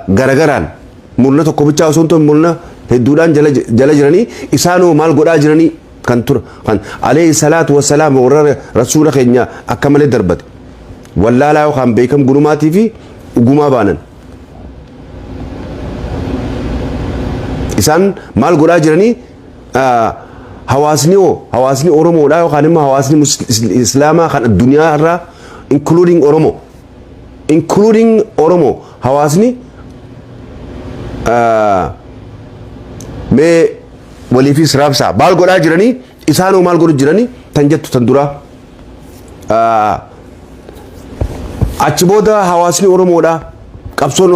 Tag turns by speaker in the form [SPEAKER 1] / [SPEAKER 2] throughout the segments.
[SPEAKER 1] Garagaraan murna tokko bichaa osoo hin ta'in murna hedduudhaan jala jiranii, isaanoo maal godhaa jiranii kan tura kan alayhi salaatu wassalaam warra rasuula keenya akka malee darbate wallaalaa yookaan beekam gunumaatii fi dhugumaa baanan. Isaan maal godhaa jiranii? Hawaasni hoo, hawaasni Oromoodhaa yookaan immoo hawaasni Islaamaa kan addunyaa irraa, including Oromo, hawaasni mee waliifis raabsaa maal godhaa jiranii, isaanoo maal godhu jiranii tan jettu tan duraa. Achi booda hawaasni Oromoodhaa, qabsoon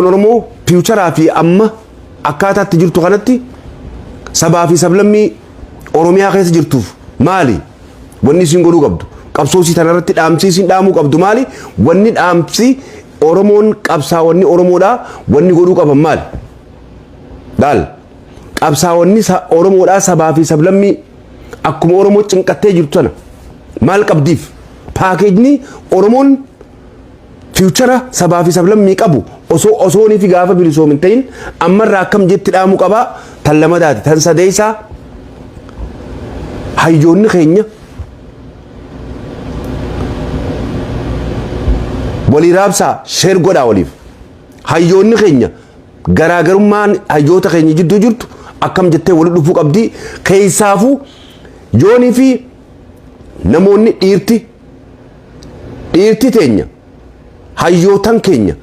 [SPEAKER 1] Oromoo future fi amma akkaataatti jirtu kanatti sabaa fi sablammii Oromiyaa keessa jirtuuf maali wanni isin godhuu qabdu? Qabsoo isii tanarratti dhaamsi isin dhaamuu qabdu maali? Wanni dhaamsi Oromoon, qabsaawwanni Oromoodhaa wanni godhuu qaban maali? Laal, qabsaawwanni Oromoodhaa sabaa fi sablammii akkuma Oromoo cinqattee jirtu tana maal qabdiif? Package-ni Oromoon future sabaa fi sablammii qabu osoo osoonii fi gaafa bilisoom hin ta'in ammarraa akkam jetti dhaamuu qabaa? Tan lamadaati. Tan sadeessaa, hayyoonni keenya walii raabsaa, share godhaa waliif. Hayyoonni keenya, garaagarummaan hayyoota keenya jidduu jirtu akkam jettee wali dhufuu qabdi? Keessaafuu yoonii fi namoonni dhiirti teenya, hayyootan keenya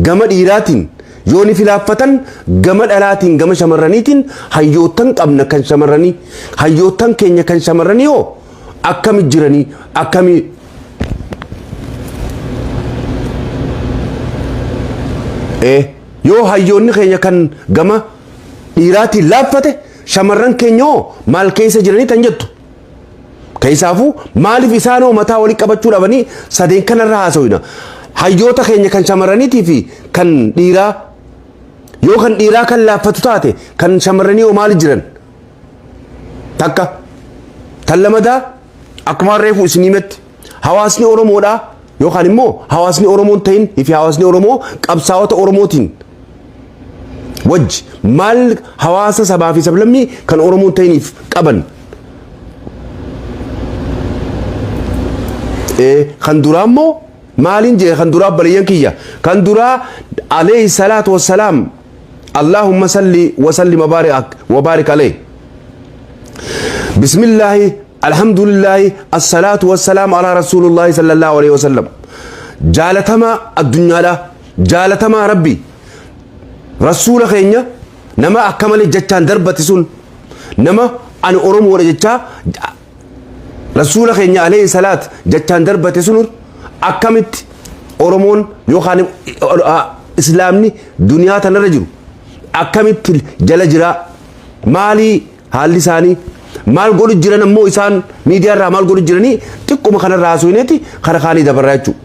[SPEAKER 1] gama dhiiraatiin yooni filaaffatan, gama dhalaatiin, gama shamarraniitiin hayyootan qabna kan shamarranii. Hayyootan keenya kan shamarranii hoo akkami jiranii? Akkami yoo hayyoonni keenya kan gama dhiiraatiin laaffate, shamarran keenya hoo maal keessa jiranii tan jettu. Keessaafuu maaliif isaanoo mataa walii qabachuu dhabanii? Sadeen kanarra haasawina. Hayyoota keenya kan shamarraniitii fi kan dhiiraa, yoo kan dhiiraa kan laaffatu taate, kan shamarranii hoo maali jiran? Takka. Tan lamadaa, akkuma reefu isin himetti, hawaasni Oromoodhaa yookaan immoo hawaasni Oromoon ta'in fi hawaasni Oromoo qabsaa'ota Oromootiin wajji maal hawaasa sabaa fi sablammii kan Oromoon ta'iniif qaban? Kan duraa immoo maaliin jee? Kan duraa, obboleeyyan kiyya, kan duraa alayhi salaatu wassalaam, Allahumma salli wa sallim wa barik alayhi. Bismillaahi, alhamdulillahi, assalaatu wassalaam ala rasuulullahi sallallahu alayhi wasallam. Jaalatamaa addunyaadha, jaalatamaa Rabbi, rasuula keenya, nama akka malee jechaan darbate sun, nama ani Oromoodha jechaa rasuula keenya alayhi salaat jechaan darbate sun, akkamitti Oromoon yookaan Islaamni duniyaa tanarra jiru akkamitti jala jiraa? Maalii haalli isaanii? Maal godhu jiran ammoo isaan? Miidiyaa irraa maal godhu jiranii? Xiqquma kanarraa haasofneeti kara kaanii dabarraa jechuudha.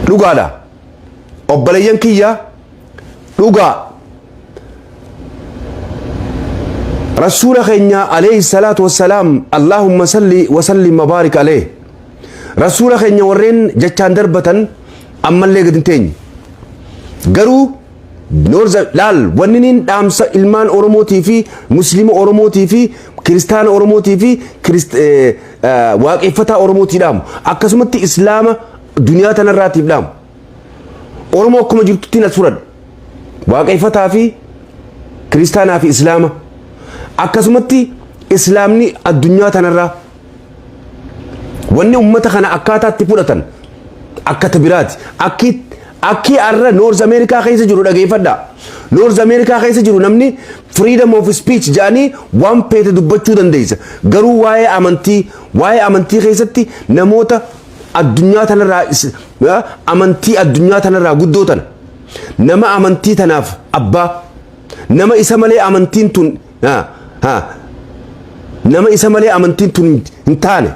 [SPEAKER 1] Dhugaadha. Obboleeyyan kiyya, dhugaa rasuula keenya alayhi salaatu wassalaam, Allahumma salli wa sallim wa barik alayhi, rasuula keenya warreen jechaan darbatan ammallee gadi hin teenye. Garuu noorza laal, wanni niin dhaamsa ilmaan Oromootii fi Muslima Oromootii fi Kiristaana Oromootii fi waaqeffataa Oromootii dhaamu, akkasumatti Islaama duniyaa tanarraatiif dhaamu, Oromoo akkuma jirtutti as fudhadhu, waaqeffataa fi Kiristaanaa fi Islaama, akkasumatti Islaamni addunyaa tanarraa, wanni ummata kana akkaataatti fudhatan akka biraati. Akki arra North America keessa jiru dhageeffadha. North America keessa jiru namni freedom of speech jedhanii waan feete dubbachuu dandeessa. Garuu waa'ee amantii keessatti namoota addunyaa tanarraa, amantii addunyaa tanarraa guddoo tana, nama amantii tanaaf abbaa, nama isa malee amantiin tun nama isa malee amantiin tun hin taane,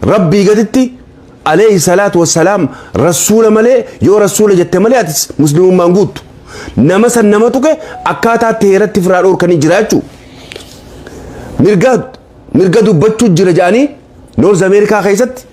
[SPEAKER 1] Rabbii gaditti alayhi salaatu wassalaam, rasuula malee, yoo rasuula jette malee atis Muslimummaan guuttu, nama san nama tuqe akkaataatti heeratti firaa dhoorkanii jiraachuu mirga. Mirga dubbachuu jira jedhanii North America keessatti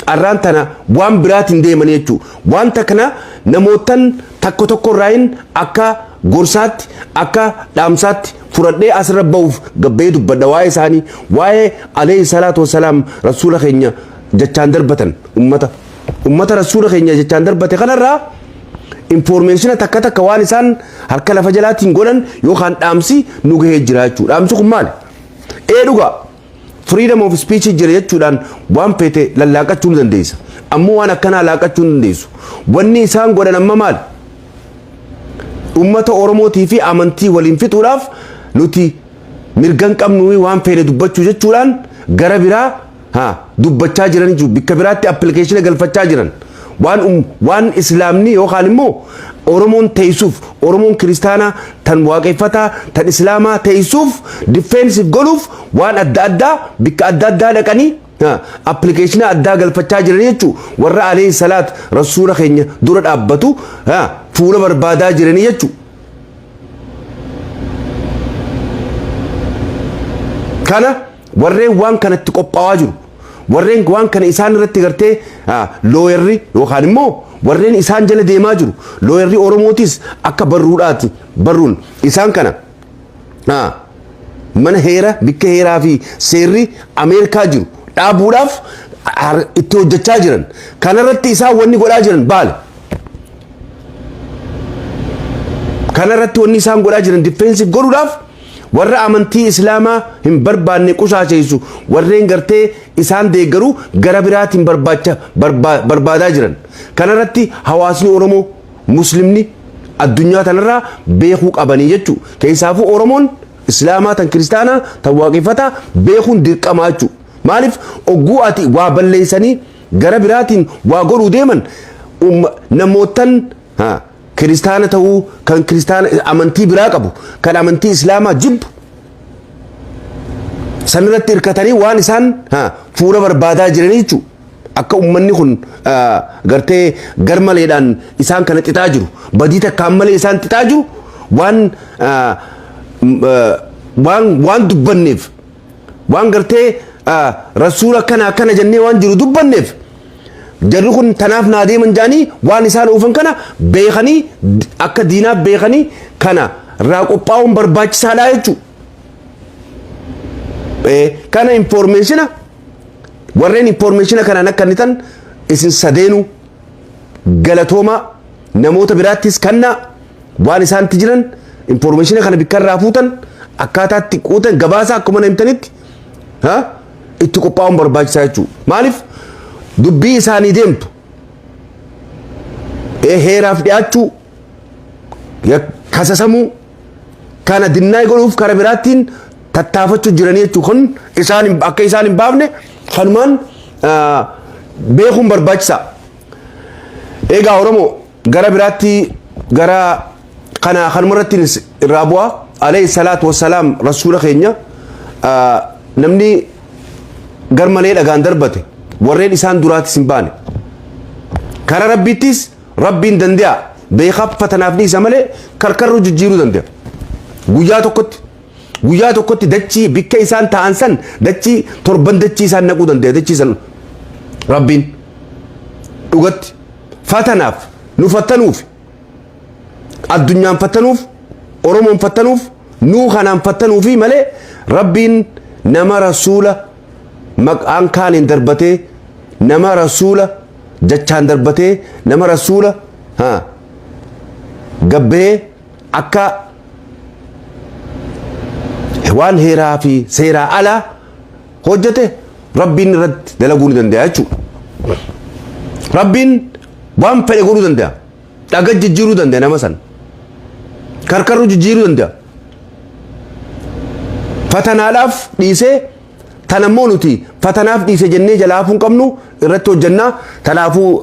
[SPEAKER 1] arraan tana waan biraatiin deemanii jechuudha. Wanta kana namootan takko tokko irraayin akka gorsaatti, akka dhaamsaatti fudhadhee asirra bahuuf gabbee dubbadha. Waa'ee isaanii, waa'ee alayhi salaatu wassalaam, rasuula keenya jechaan darbatan, ummata rasuula keenya jechaan darbate kanarraa information takka takka waan isaan harka lafa jalaatiin godhan yookaan dhaamsi nu gahee jira jechuudha. Dhaamsi kun maali? Ee, dhugaa, freedom of speech jira jechuudhaan waan feete lallaaqachuu ni dandeessa. Ammoo waan akkanaa laaqachuu ni dandeessu. Wanni isaan godhan amma maali? Ummata Oromootii fi amantii waliin fixuudhaaf nuti mirgan qabnu waan feene dubbachuu jechuudhaan gara biraa haa dubbachaa jiran jiru. Bikka biraatti application galfachaa jiran. Waan islaamni yookaan immoo Oromoon teessuuf, Oromoon kiristaanaa tan waaqeffataa tan islaamaa teessuuf, defensive godhuuf waan adda addaa bikka adda addaa dhaqanii application addaa galfachaa jiran jechuu. Warra alayhi salaat rasuula keenya dura dhaabbatu fuula barbaadaa jiranii jechuu. Kana warreen waan kanatti qophaa'aa jiru, warreen waan kana isaan irratti gartee lawyerri yookaan immoo warreen isaan jala deemaa jiru, lawyerri Oromootis akka barruudhaati, barruun isaan kana mana heera, bikka heeraa fi seerri Ameerikaa jiru dhaabuudhaaf itti hojjechaa jiran. Kanarratti isaan wanni godhaa jiran baale. Kanarratti wanni isaan godhaa jiran defensive godhuudhaaf warra amantii islaamaa hin barbaanne qushaasheessu, warreen gartee isaan deeggaru gara biraatiin barbaacha barbaadaa jiran. Kanarratti hawaasni Oromoo muslimni addunyaa tanarraa beekuu qabanii jechuu. Keessaafuu Oromoon islaamaa tan kiristaanaa tan waaqeffataa beekuun dirqamaa jechuu. Maaliif? Ogguu ati waa balleessanii gara biraatiin waa godhuu deeman, namootan kiristaana ta'uu, kan kiristaana amantii biraa qabu, kan amantii islaamaa jibbu sanirratti hirkatanii waan isaan fuula barbaadaa jiranii jechuudha. Akka uummanni kun gartee gar maleedhaan isaan kana xixaa jiru, badii takkaan malee isaan xixaa jiru, waan dubbanneef, waan gartee rasuula akkana akkana jennee waan jiru dubbanneef, jarri kun tanaaf naa deeman jaanii waan isaan oofan kana beekanii, akka diinaaf beekanii kana irraa qophaa'uun barbaachisaadha jechuudha. Kana information warreen information kanaan akka inni tan isin sadeenuu galatooma. Namoota biraattis kanna waan isaanitti jiran information kana bikka irraa fuutan, akkaataatti quutan gabaasa akkuma himtanitti itti qophaa'uun barbaachisaa jechuudha. Maaliif? Dubbii isaanii deemtu heeraaf dhiyaachuu, kasasamuu kana dinnaa godhuuf kara biraattiin tattaafachuu jiranii jechuudha. Kun isaan akka isaan hin baafne kanumaan beekuun barbaachisaa. Egaa Oromoo, gara biraatti gara kana kanumarratti irraa bu'aa. Alayhi salaatu wassalaam rasuula keenya namni gar malee dhagaan darbate warreen isaan duraatis hin baane. Kara Rabbiittis Rabbiin danda'a, beekaa fatanaaf dhiisa malee karkarruu jijjiiruu danda'a. Guyyaa tokkotti dachii bikka isaan ta'an san dachii torban dachii isaan naquu danda'a dachii san Rabbiin. Dhugatti fatanaaf nu fattanuuf, addunyaan fattanuuf, Oromoon fattanuuf, nuu kanaan fattanuufi malee, Rabbiin nama rasuula maqaan kaaniin darbatee, nama rasuula jechaan darbatee, nama rasuula gabbee akka waan heeraa fi seeraa alaa hojjete, Rabbiin irratti dalaguu ni danda'a jechuudha. Rabbiin waan fedhe godhuu danda'a. Dhaga jijjiiruu danda'a nama san. Karkarruu jijjiiruu danda'a. Fatanaadhaaf dhiisee tanammoo nuti fatanaaf dhiise jennee jalaa hafuu hin qabnu, irratti hojjannaa. Kanaafuu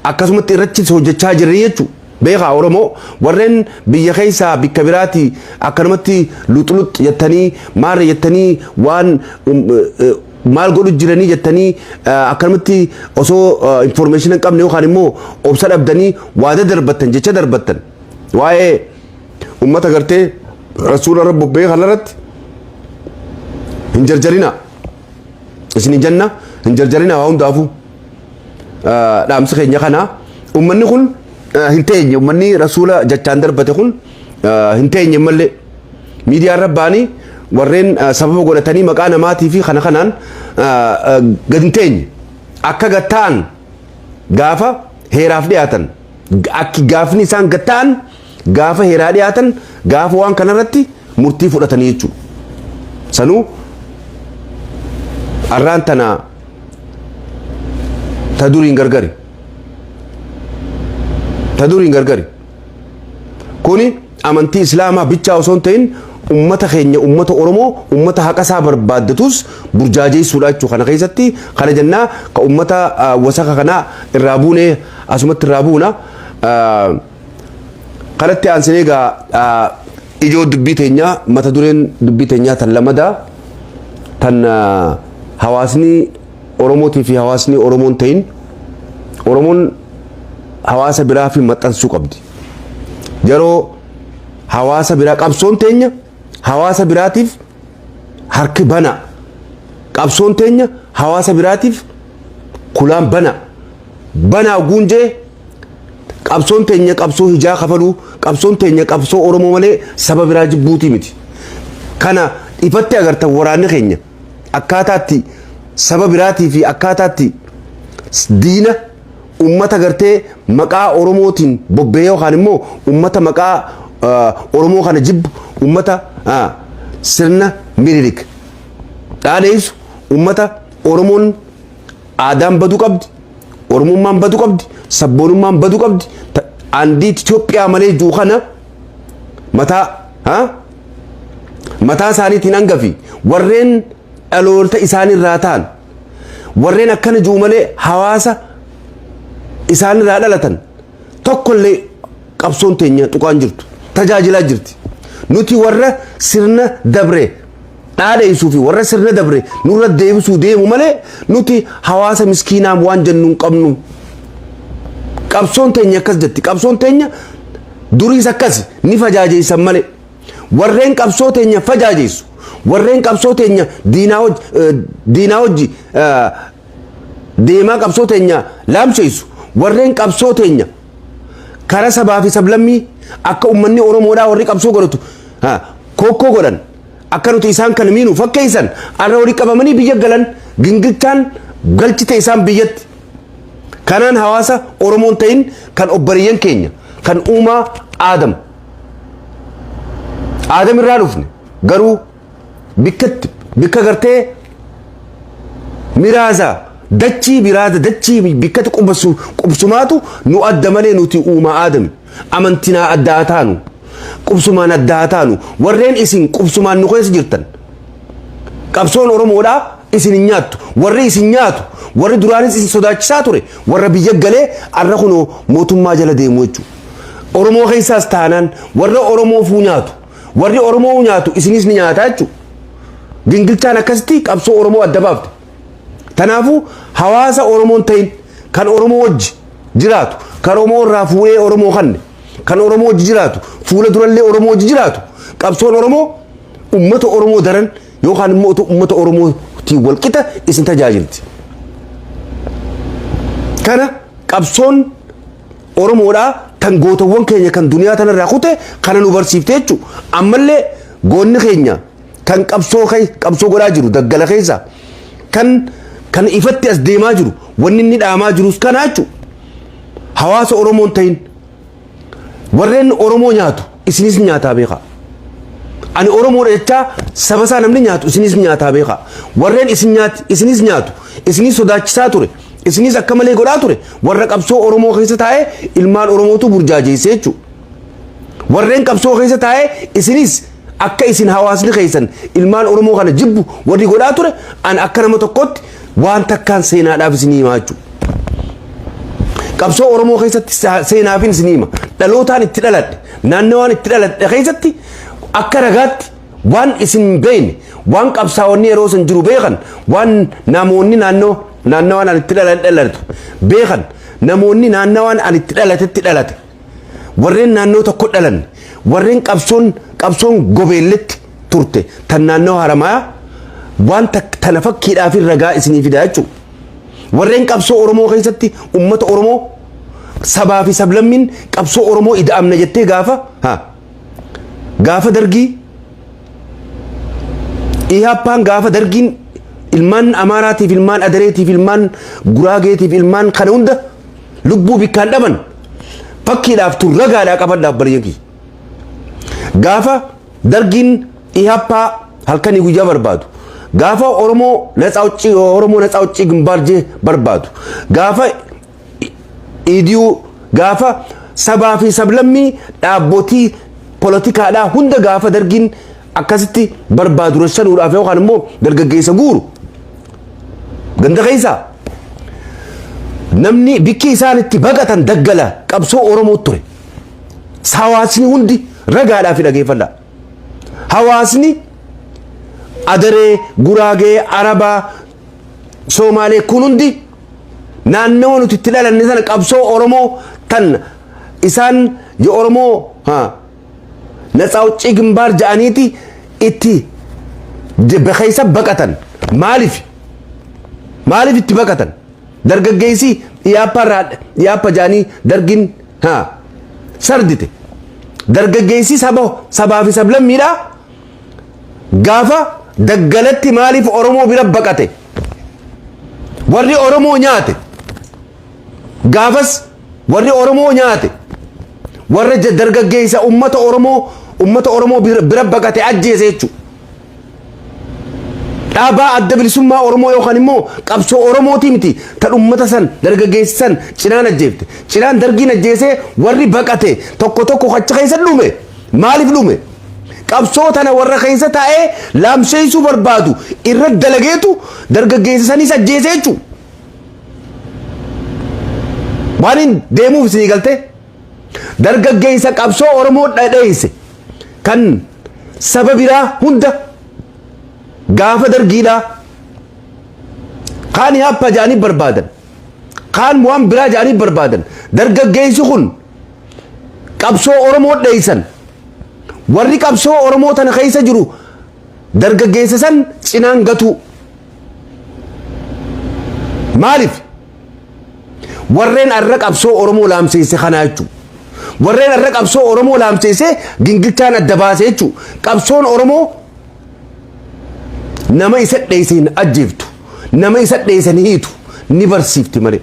[SPEAKER 1] akkasumatti irratti hojjechaa jirri jechuudha. Beekaa Oromoo, warreen biyya keessaa bikka biraati akkanumatti luxlux jettanii, maarra jettanii, waan maal godhu jiranii jettanii, akkanumatti osoo information hin qabne yookaan immoo obsa dhabdanii waada darbattan, jecha darbattan, waa'ee ummata gartee rasuula rabbu beekan irratti Hin jarjarina. Isin hin jenna, hin jarjarina. Waa hundaafuu dhaamsi keenya kana. Ummanni kun hin teenye, ummanni rasuula jechaan darbate kun hin teenye mallee miidiyaa irra ba'anii warreen sababa godhatanii maqaa namaatii fi kana kanaan gad hin teenye. Akka gad ta'an gaafa heeraaf dhiyaatan, akki gaafni isaan gad ta'an gaafa heeraa dhiyaatan, gaafa waan kanarratti murtii fudhatanii jechuudha. Sanuu arraan tana ta duriin gargari. Ta duriin gargari. Kuni amantii Islaamaa bichaa osoo hin ta'in, ummata keenya, ummata Oromoo, ummata haqa isaa barbaaddatus burjaajeessuudha jechuudha. Kana keessatti kana jennaa ka ummata wasaka kanaa irraa buunee asumatti irraa buuna. Kanatti aansinee egaa ijoo dubbii teenyaa, mata dureen dubbii teenyaa tan lamadaa, tan hawaasni Oromootii fi hawaasni Oromoon ta'in, Oromoon hawaasa biraa fi maxxansuu qabdi. Yeroo hawaasa biraa qabsoon teenya hawaasa biraatiif harki bana. Qabsoon teenya hawaasa biraatiif kulaan bana. Banaa guunjee qabsoon teenya qabsoo hijaa kafaluu, qabsoon teenya qabsoo Oromoo malee saba biraa jibbuutii miti. Kana ifatti agartan, waraanni keenya akkaataatti saba biraatii fi akkaataatti diina ummata gartee maqaa Oromootiin bobba'ee yookaan immoo ummata maqaa Oromoo kana jibbu, ummata sirna Minilik dhaadheessu, ummata Oromoon aadaan baduu qabdi, Oromummaan baduu qabdi, sabboonummaan baduu qabdi, andiit Itoophiyaa malee jiru kana mataa mataa isaaniitiin hangafi warreen dhaloota isaanirraa ta'an, warreen akkana jiru malee hawaasa isaanirraa dhalatan tokkollee qabsoon teenya tuqaan jirtu tajaajilaa jirti. Nuti warra sirna dabre dhaadheessuu fi warra sirna dabre nurra deebisuu deemu malee nuti hawaasa miskiinaa waan jennu hin qabnu. Qabsoon teenya akkas jetti. Qabsoon teenya duriis akkas ni fajaajeessan malee. Warreen qabsoo teenya fajaajeessu, warreen qabsoo teenya diinaa hojii deemaa qabsoo teenya laamsheessu, warreen qabsoo teenya karaa sabaa fi sablammii akka uummanni Oromoodhaa warri qabsoo godhatu kokkoo godhan, akka nuti isaan kana miinu fakkeessan, arra walii qabamanii biyya galan, gingilchaan galchite isaan biyyatti. Kanaan hawaasa Oromoon ta'in kan obboleeyyan keenya kan uumaa Aadam Aadam irraa dhufne, garuu bikkatti bikka gartee miraaza dachii biraata, dachii bikkatti qubsu qubsumaatu nu adda malee nuti uumaa Aadami. Amantinaa adda haa taanu, qubsumaan adda haa taanu. Warreen isin qubsumaan nu keessa jirtan, qabsoon Oromoodhaa isin hin nyaattu. Warri isin nyaatu, warri duraanis isin sodaachisaa ture, warra biyya galee arra kunoo mootummaa jala deemu jechuudha. Oromoo keessaas taanaan warra Oromoofuu nyaatu, warri Oromoo nyaatu isinis ni nyaata jechuudha. Gingilchaan akkasitti qabsoo Oromoo adda baafte. Kanaafuu hawaasa Oromoon ta'in kan Oromoo wajji jiraatu, kan Oromoo irraa fuudhee Oromoo kanne, kan Oromoo wajji jiraatu, fuula durallee Oromoo wajji jiraatu, qabsoon Oromoo ummata Oromoo daran yookaan immoo ummata Oromootiin walqixa isin tajaajilti. Kana qabsoon Oromoodhaa tan gootawwan keenya kan duniyaa tanarraa kute kana nu barsiifte jechuudha. Ammallee goonni keenya kan qabsoo qabsoo godhaa jiru daggala keessa, kan ifatti as deemaa jiru, wanni inni dhaamaa jirus kana jechuudha. Hawaasa Oromoon ta'in warreen Oromoo nyaatu isinis nyaataa beekaa. Ani Oromoodha jechaa saba isaa namni nyaatu isinis nyaataa beekaa. Warreen isin nyaati isinis nyaatu, isinis sodaachisaa ture, isinis akka malee godhaa ture, warra qabsoo Oromoo keessa taa'ee ilmaan Oromootu burjaajeessee jechuudha. Warreen qabsoo keessa taa'ee isinis akka isin hawaasni keessan ilmaan Oromoo kana jibbu warri godhaa ture, an akka nama tokkotti waan takkaan seenaadhaaf isin himaa jechuudha. Qabsoo Oromoo keessatti seenaafin isin hima. Dhalootaan itti dhaladhe, naannawaan itti dhaladhe keessatti akka ragaatti waan isin hin beekne, waan qabsaa'onni yeroo san jiru beekan, waan namoonni naannoo naannawaan ani itti dhalate beekan, namoonni naannawaan ani itti dhalatetti dhalate, warreen naannoo tokko dhalan, warreen qabsoon gobeelletti turte tan naannoo Haramayaa Waan tana fakkiidhaaf ragaa isinii fidaa jechuudha. Warreen qabsoo Oromoo keessatti uummata Oromoo sabaa fi sablammiin qabsoo Oromoo ida'amna jettee gaafa gaafa dargii Ihaappaan, gaafa dargiin ilmaan Amaaraatiif, ilmaan Adareetiif, ilmaan Guraageetiif, ilmaan kana hunda lubbuu bikkaan dhaban, fakkiidhaaf tun ragaadhaa qabadhaaf bariyan kiyya. Gaafa dargiin Ihaappaa halkanii guyyaa barbaadu, gaafa Oromoo ነፃ አውጪ Oromoo ነፃ አውጪ ግንባር jee barbaadu, gaafa idiyuu, gaafa sabaa fi sablammii dhaabbotii poolitikaadhaa hunda, gaafa dargiin akkasitti barbaadu rashanuudhaaf yookaan immoo dargaggeessa guuru ganda keessaa, namni bikki isaan itti baqatan daggala qabsoo Oromoo ture. Hawaasni hundi ragaadhaa fi dhageeffadha. Hawaasni Adaree, Guraagee, Arabaa, Soomaalee kun hundi naannawa nuti itti dhalanne sana qabsoo Oromoo tan isaan የኦሮሞ ነፃ አውጪ ግንባር ja'aniiti itti keessa baqatan. Maaliif maaliif itti baqatan? Dargaggeessi Iyaappa irraa Iyaappa ja'anii dargin sardite, dargaggeessi saba sabaa fi sablammiidha, gaafa daggalatti maaliif Oromoo bira baqate? Warri Oromoo nyaate, gaafas warri Oromoo nyaate, warra dargaggeessa ummata Oromoo bira baqate ajjeese jechuudha. Dhaabaa Adda Bilisummaa Oromoo yookaan immoo qabsoo Oromootii miti tan ummata san dargaggeessa san cinaan ajjeefte. Cinaan dargiin ajjeesee warri baqate tokko tokko achi keessa dhume. Maaliif dhume? Qabsoo tana warra keessa taa'ee laamsheessuu barbaadu irra dalageetu dargaggeessa sanis ajjeese jechuudha. Waan hin deemuuf isinii galtee, dargaggeessa qabsoo Oromoo dhadheesse kan saba biraa hunda gaafa dargiidhaa kaan Yaappa jedhanii barbaadan, kaan waan biraa jedhanii barbaadan, dargaggeessi kun qabsoo Oromoo dheeysan, warri qabsoo Oromoo tana keessa jiru dargaggeessa san cinaan gatu. Maaliif? Warreen arra qabsoo Oromoo laamseesse kanaa jechuudha. Warreen arra qabsoo Oromoo laamseesse gingilchaan adda baase jechuudha. Qabsoon Oromoo nama isa dheeyse hin ajjeeftu, nama isa dheeyse ni hiitu, ni barsiifti malee.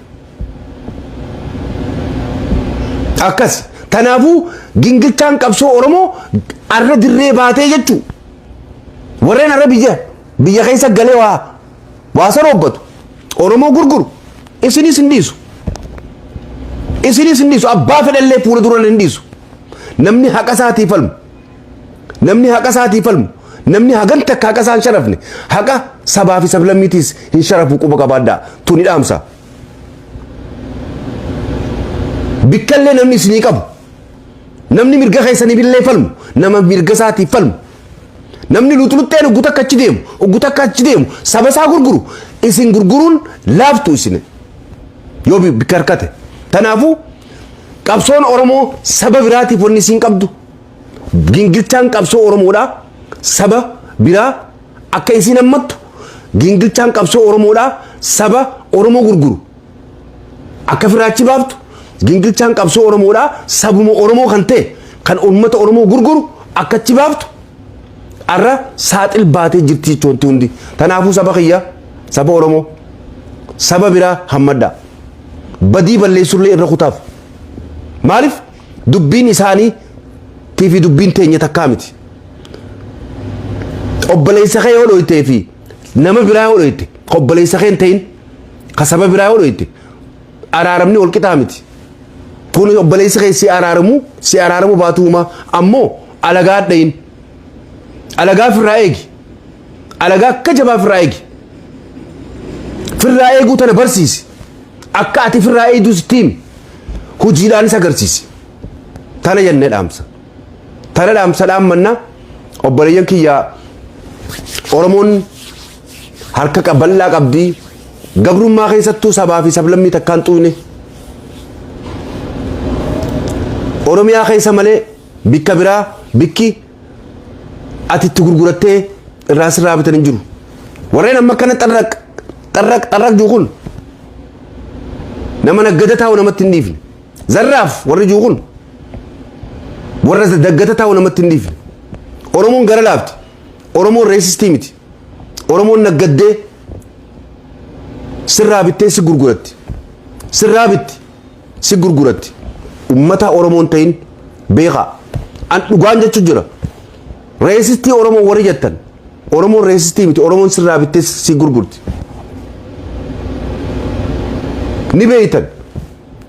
[SPEAKER 1] Akkas tanaafuu gingilchaan qabsoo Oromoo arra dirree baatee jechuudha. Warreen arra biyya keessa galee waa saroobbatu, Oromoo gurguru, isinis hin dhiisu. Isinis hin dhiisu, abbaa fedhallee fuula dura hin dhiisu. Namni haqa isaatii falmu. Namni haqa isaatii falmu. Namni hagan takka haqa isaa hin sharafne. Haqa sabaa fi sablammiitiis hin sharafu, quba qabaadhaa. Tuni dhaamsa. Bikkallee namni isinii qabu. Namni mirga keessaniif falmu. Nama mirga isaatiif falmu. Namni luxluxxeen ugguu takka achi deemu, ugguu takka achi deemu, saba isaa gurguru, isin gurguruun laaftu isin yoo bikka harkate. Kanaafuu qabsoon Oromoo saba biraatiif wanni isin qabdu, gingilchaan qabsoo Oromoodhaa saba biraa akka isin hammattu, gingilchaan qabsoo Oromoodhaa saba Oromoo gurguru akka firaachi baaftu, gingilchaan qabsoo Oromoodhaa sabuma Oromoo kan ta'e kan uummata Oromoo gurguru akka achi baaftu arra saaxil baatee jirti jechuun hundi. Kanaafuu saba kiyya, saba Oromoo, saba biraa hammadhaa. Badii balleessullee irra kutaaf. Maaliif? Dubbiin isaanii fi dubbiin teenya takkaa miti. Obboleessa kee yoo dhoytee fi nama biraa yoo dhoyte, obboleessa kee hin ta'in ka saba biraa yoo dhoyte, araaramni wal qixaa miti. Kun obboleessi kee si araaramu baatuuma, ammoo alagaa dhayin. Alagaa firraa eegi. Alagaa akka jabaa firraa eegi. Firraa eeguu tana barsiisi. Akka ati firraa eegduu sitti himi. Hojiidhaanis agarsiisi. Tana jennee dhaamsa. Tana dhaamsa dhaammanna. Obboleeyyan kiyya, Oromoon harka bal'aa qabdii, gabrummaa keessattuu sabaa fi sablammii takkaan xuune. Oromiyaa keessa malee bikka biraa bikki ati itti gurgurattee irraa sirraa bitan hin jiru. Warreen amma akkana xarraq xarraq xarraq jiru kun nama naggada taa'u namatti hin dhiifne. Zarraaf warri jiru kun warra daggata taa'u namatti hin dhiifne. Oromoon gara laafti. Oromoon racist miti. Oromoon naggaddee sirraa bittee si gurguratti. Sirraa bitti si gurguratti. Ummata Oromoon ta'in beekaa. An dhugaan jechu jira. Racist Oromoon warri jettan. Oromoon racist miti. Oromoon sirraa bittee si gurgurti. Ni beeytan.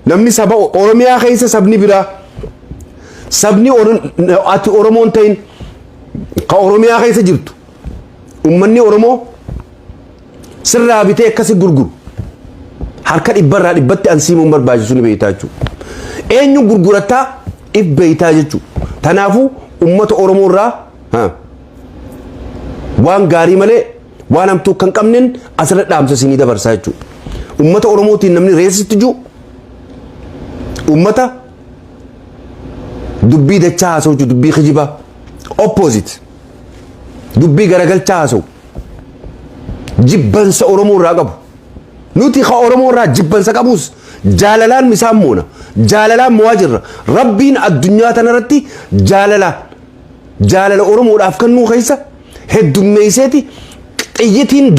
[SPEAKER 1] Namni saba Oromiyaa keessa sabni biraa, sabni ati Oromoon ta'in ka Oromiyaa keessa jirtu, ummanni Oromoo sirraa bitee akkasi gurguru harka dhibbarraa dhibbatti ansiimuun barbaachisu ni beeytaa jechuudha. Eenyu gurgurataa if beeytaa jechuudha. Kanaafuu ummata Oromoo irraa waan gaarii malee waan hamtuu kan qabneen asirra dhaamsa isinii dabarsaa jechuudha. Ummata Oromootiin namni racist jiru ummata dubbii dachaa haasa'u jechuudha, dubbii kijibaa, opposite, dubbii garagalchaa haasa'u, jibbansa Oromoo irraa qabu. Nuti ka Oromoo irraa jibbansa qabus jaalalaan misaan moona, jaalalaan mo'aa jirra. Rabbiin addunyaa tanarratti jaalala jaalala Oromoodhaaf kennuu keessa heddummeesseeti xiyyitiin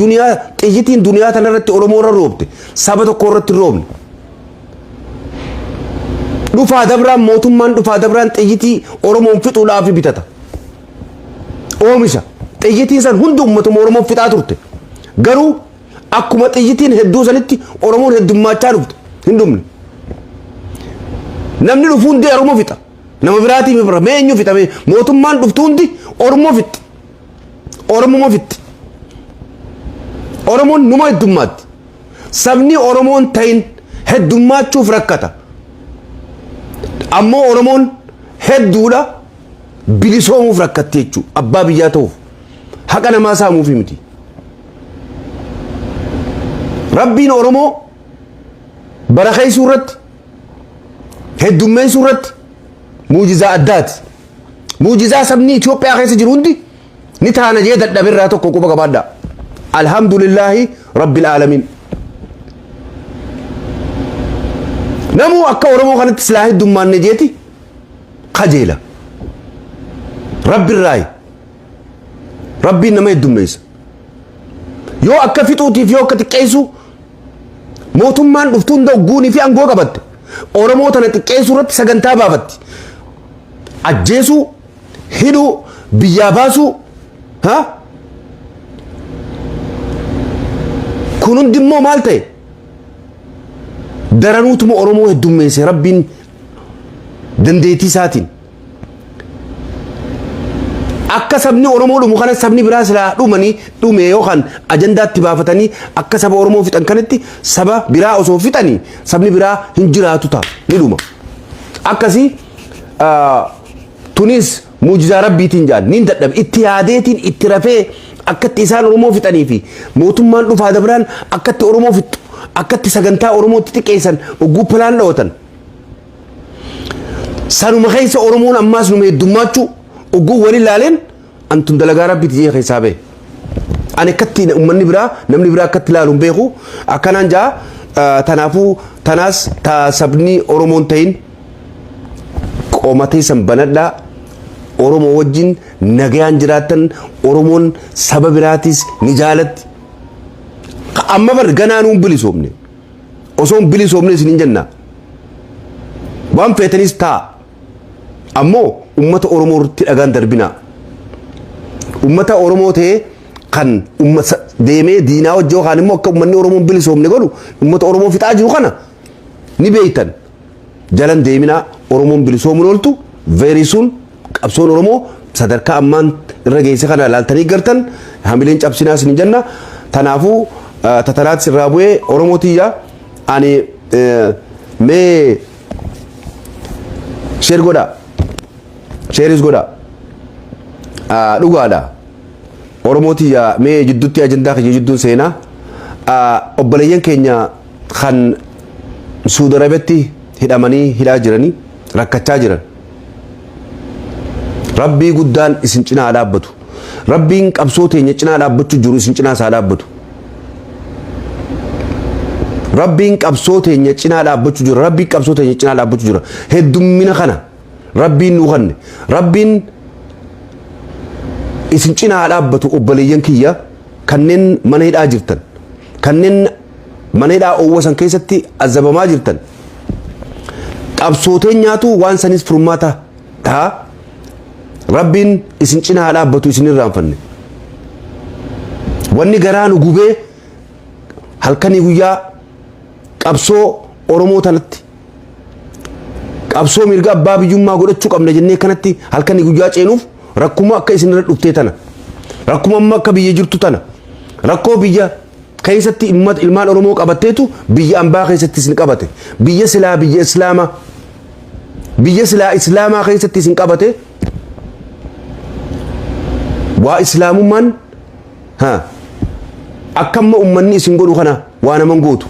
[SPEAKER 1] duniyaa tanarratti Oromoo irra roobte saba tokko irratti roobne. Dhufaa dabraan, mootummaan dhufaa dabraan xiyyitii Oromoon fixuudhaaf bitata. Oomisha. Xiyyitiin san hundi uummatuma Oromoo fixaa turte. Garuu akkuma xiyyitiin hedduu sanitti Oromoon heddummaachaa dhufte, hin dhumne. Namni dhufu hundi Oromoo fixa. Nama biraatiif bira mee eenyu fixa? Mee mootummaan dhuftu hundi Oromoo fixxi. Oromoo fixxi. Oromoon numa heddummaatti. Sabni Oromoon ta'in heddummachuuf rakkata. Ammoo Oromoon hedduudha, bilisoomuuf rakkatti jechuudha. Abbaa biyyaa ta'uuf. Haqa namaa saamuufi miti. Rabbiin Oromoo barakeessuu irratti, heddummeessuu irratti muujizaa addaati. Muujizaa sabni Itoophiyaa keessa jiru hundi ni taana jee dadhabirraa tokko quba qabaadhaa. Alhamdulillaahi Rabbil Aalamiin. Namuu akka Oromoo kanatti silaa heddummaanne jeeti kajeela. Rabbirraayi. Rabbiin nama heddummeessa. Yoo akka fixuutiif, yoo akka xiqqeessu, mootummaan dhuftu hunda ogguunii fi aangoo qabatte Oromoo tana xiqqeessuu irratti sagantaa baafatti. Ajjeesuu, hidhuu, biyyaa baasuu, ha? Kun hundi immoo maal ta'e? Daranuutuma Oromoo heddummeesse Rabbiin dandeettii isaatiin. Akka sabni Oromoo dhumu kana sabni biraa silaa dhumanii dhume yookaan ajandaatti baafatanii akka saba Oromoo fixan kanatti saba biraa osoo fixanii sabni biraa hin jiraatu ta'a, ni dhuma. Akkasii tunis muujizaa Rabbiitiin jaan niin dadhabe. Itti yaadeetiin itti rafee akkatti isaan Oromoo fixanii fi mootummaan dhufaa dabraan akkatti Oromoo fixxu, akkatti sagantaa Oromootti xiqqeessan ogguu plan dhawatan. Sanuma keessa Oromoon ammaas numa heddummaachuu ogguu wal ilaaleen antun dalagaa Rabbiiti jee keessaa bahe. Ani akkatti uummanni biraa, namni biraa akkatti ilaalu hin beeku. Akkanaan jaa, tanaafuu tanaas ta sabni Oromoon ta'in qomatee san banadhaa, Oromoo wajjin nagayaan jiraattan. Oromoon saba biraatis ni jaalatti. Amma bar ganaa nuun bilisoomne. Osoo hin bilisoomne isin hin jenna. Waan feetanis ta'a. Ammoo ummata Oromoo irratti dhagaan darbinaa. Ummata Oromoo ta'ee kan deemee diinaa wajji yookaan immoo akka uummanni Oromoo hin bilisoomne godhu, ummata Oromoo fixaa jiru kana ni beeytan. Jalan deeminaa. Oromoon bilisoomuun ooltu very soon. Qabsoon Oromoo sadarkaa ammaan irra geesse kana ilaaltanii gartan hamileen cabsinaa isin jenna. Tanaafuu tatanaatti sirraa bu'ee Oromoo tiyya, ani mee share godhaa. Share-is godhaa. Dhugaadha. Oromoo tiyya, mee jidduutti ajandaa kiyya jidduun seenaa. Obboleeyyan keenya kan Suudi Arabiyaatti hidhamanii hidhaa jiranii rakkachaa jiran. Rabbii guddaan isin cinaa dhaabbatu. Rabbiin qabsoo teenya cinaa dhaabbachuu jiru isin cinaa isaa dhaabbatu. Rabbiin qabsoo teenya cinaa dhaabbachuu jira. Rabbiin qabsoo teenya cinaa dhaabbachuu jira. Heddummina kana Rabbiin nuu kanne. Rabbiin isin cinaa dhaabbatu, obboleeyyan kiyya kanneen mana hidhaa jirtan. Kanneen mana hidhaa oowwa san keessatti azabamaa jirtan. Qabsoo teenyaatu waan sanis furmaata ta'a. Rabbiin isin cinaa dhaabbatu, isin irraanfanne. Wanni garaa nu gubee halkanii guyyaa qabsoo Oromoo tanatti, qabsoo mirga abbaa biyyummaa godhachuu qabna jennee kanatti halkanii guyyaa ceenuuf, rakkuma akka isin irra dhuftee tana, rakkuma amma akka biyya jirtu tana, rakkoo biyya keessatti ilmaan Oromoo qabatteetu biyya ambaa keessatti isin qabate. Biyya silaa biyya Islaamaa, biyya silaa Islaamaa keessatti isin qabate. Waa Islaamummaan ha akka amma ummanni isin godhu kana waa naman gootu.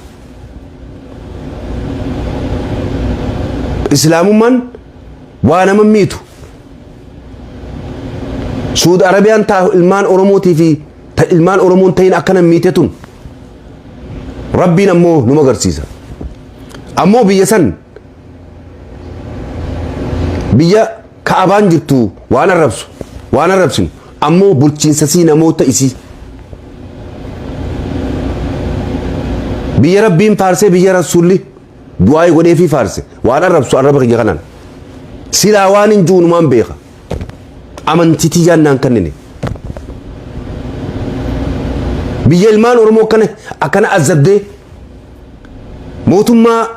[SPEAKER 1] Islaamummaan waa naman miitu. Suudi Arabiyaan taa ilmaan Oromootii fi ta ilmaan Oromoon ta'in akkana miite tun Rabbiin ammoo numa agarsiisa. Ammoo biyya san, biyya Ka'abaan jirtu, waan arrabsu waan arrabsinu, ammoo bulchiinsa sii, namoota isii, biyya Rabbiin faarsee, biyya Rasuulli du'aa godheefii faarse waan arrabsu arraba kiyya kanaan silaa waan hin jiru beeka. Amantii tiyyaan naan kennine. Biyya ilmaan Oromoo akkana akkana azabdee, mootummaa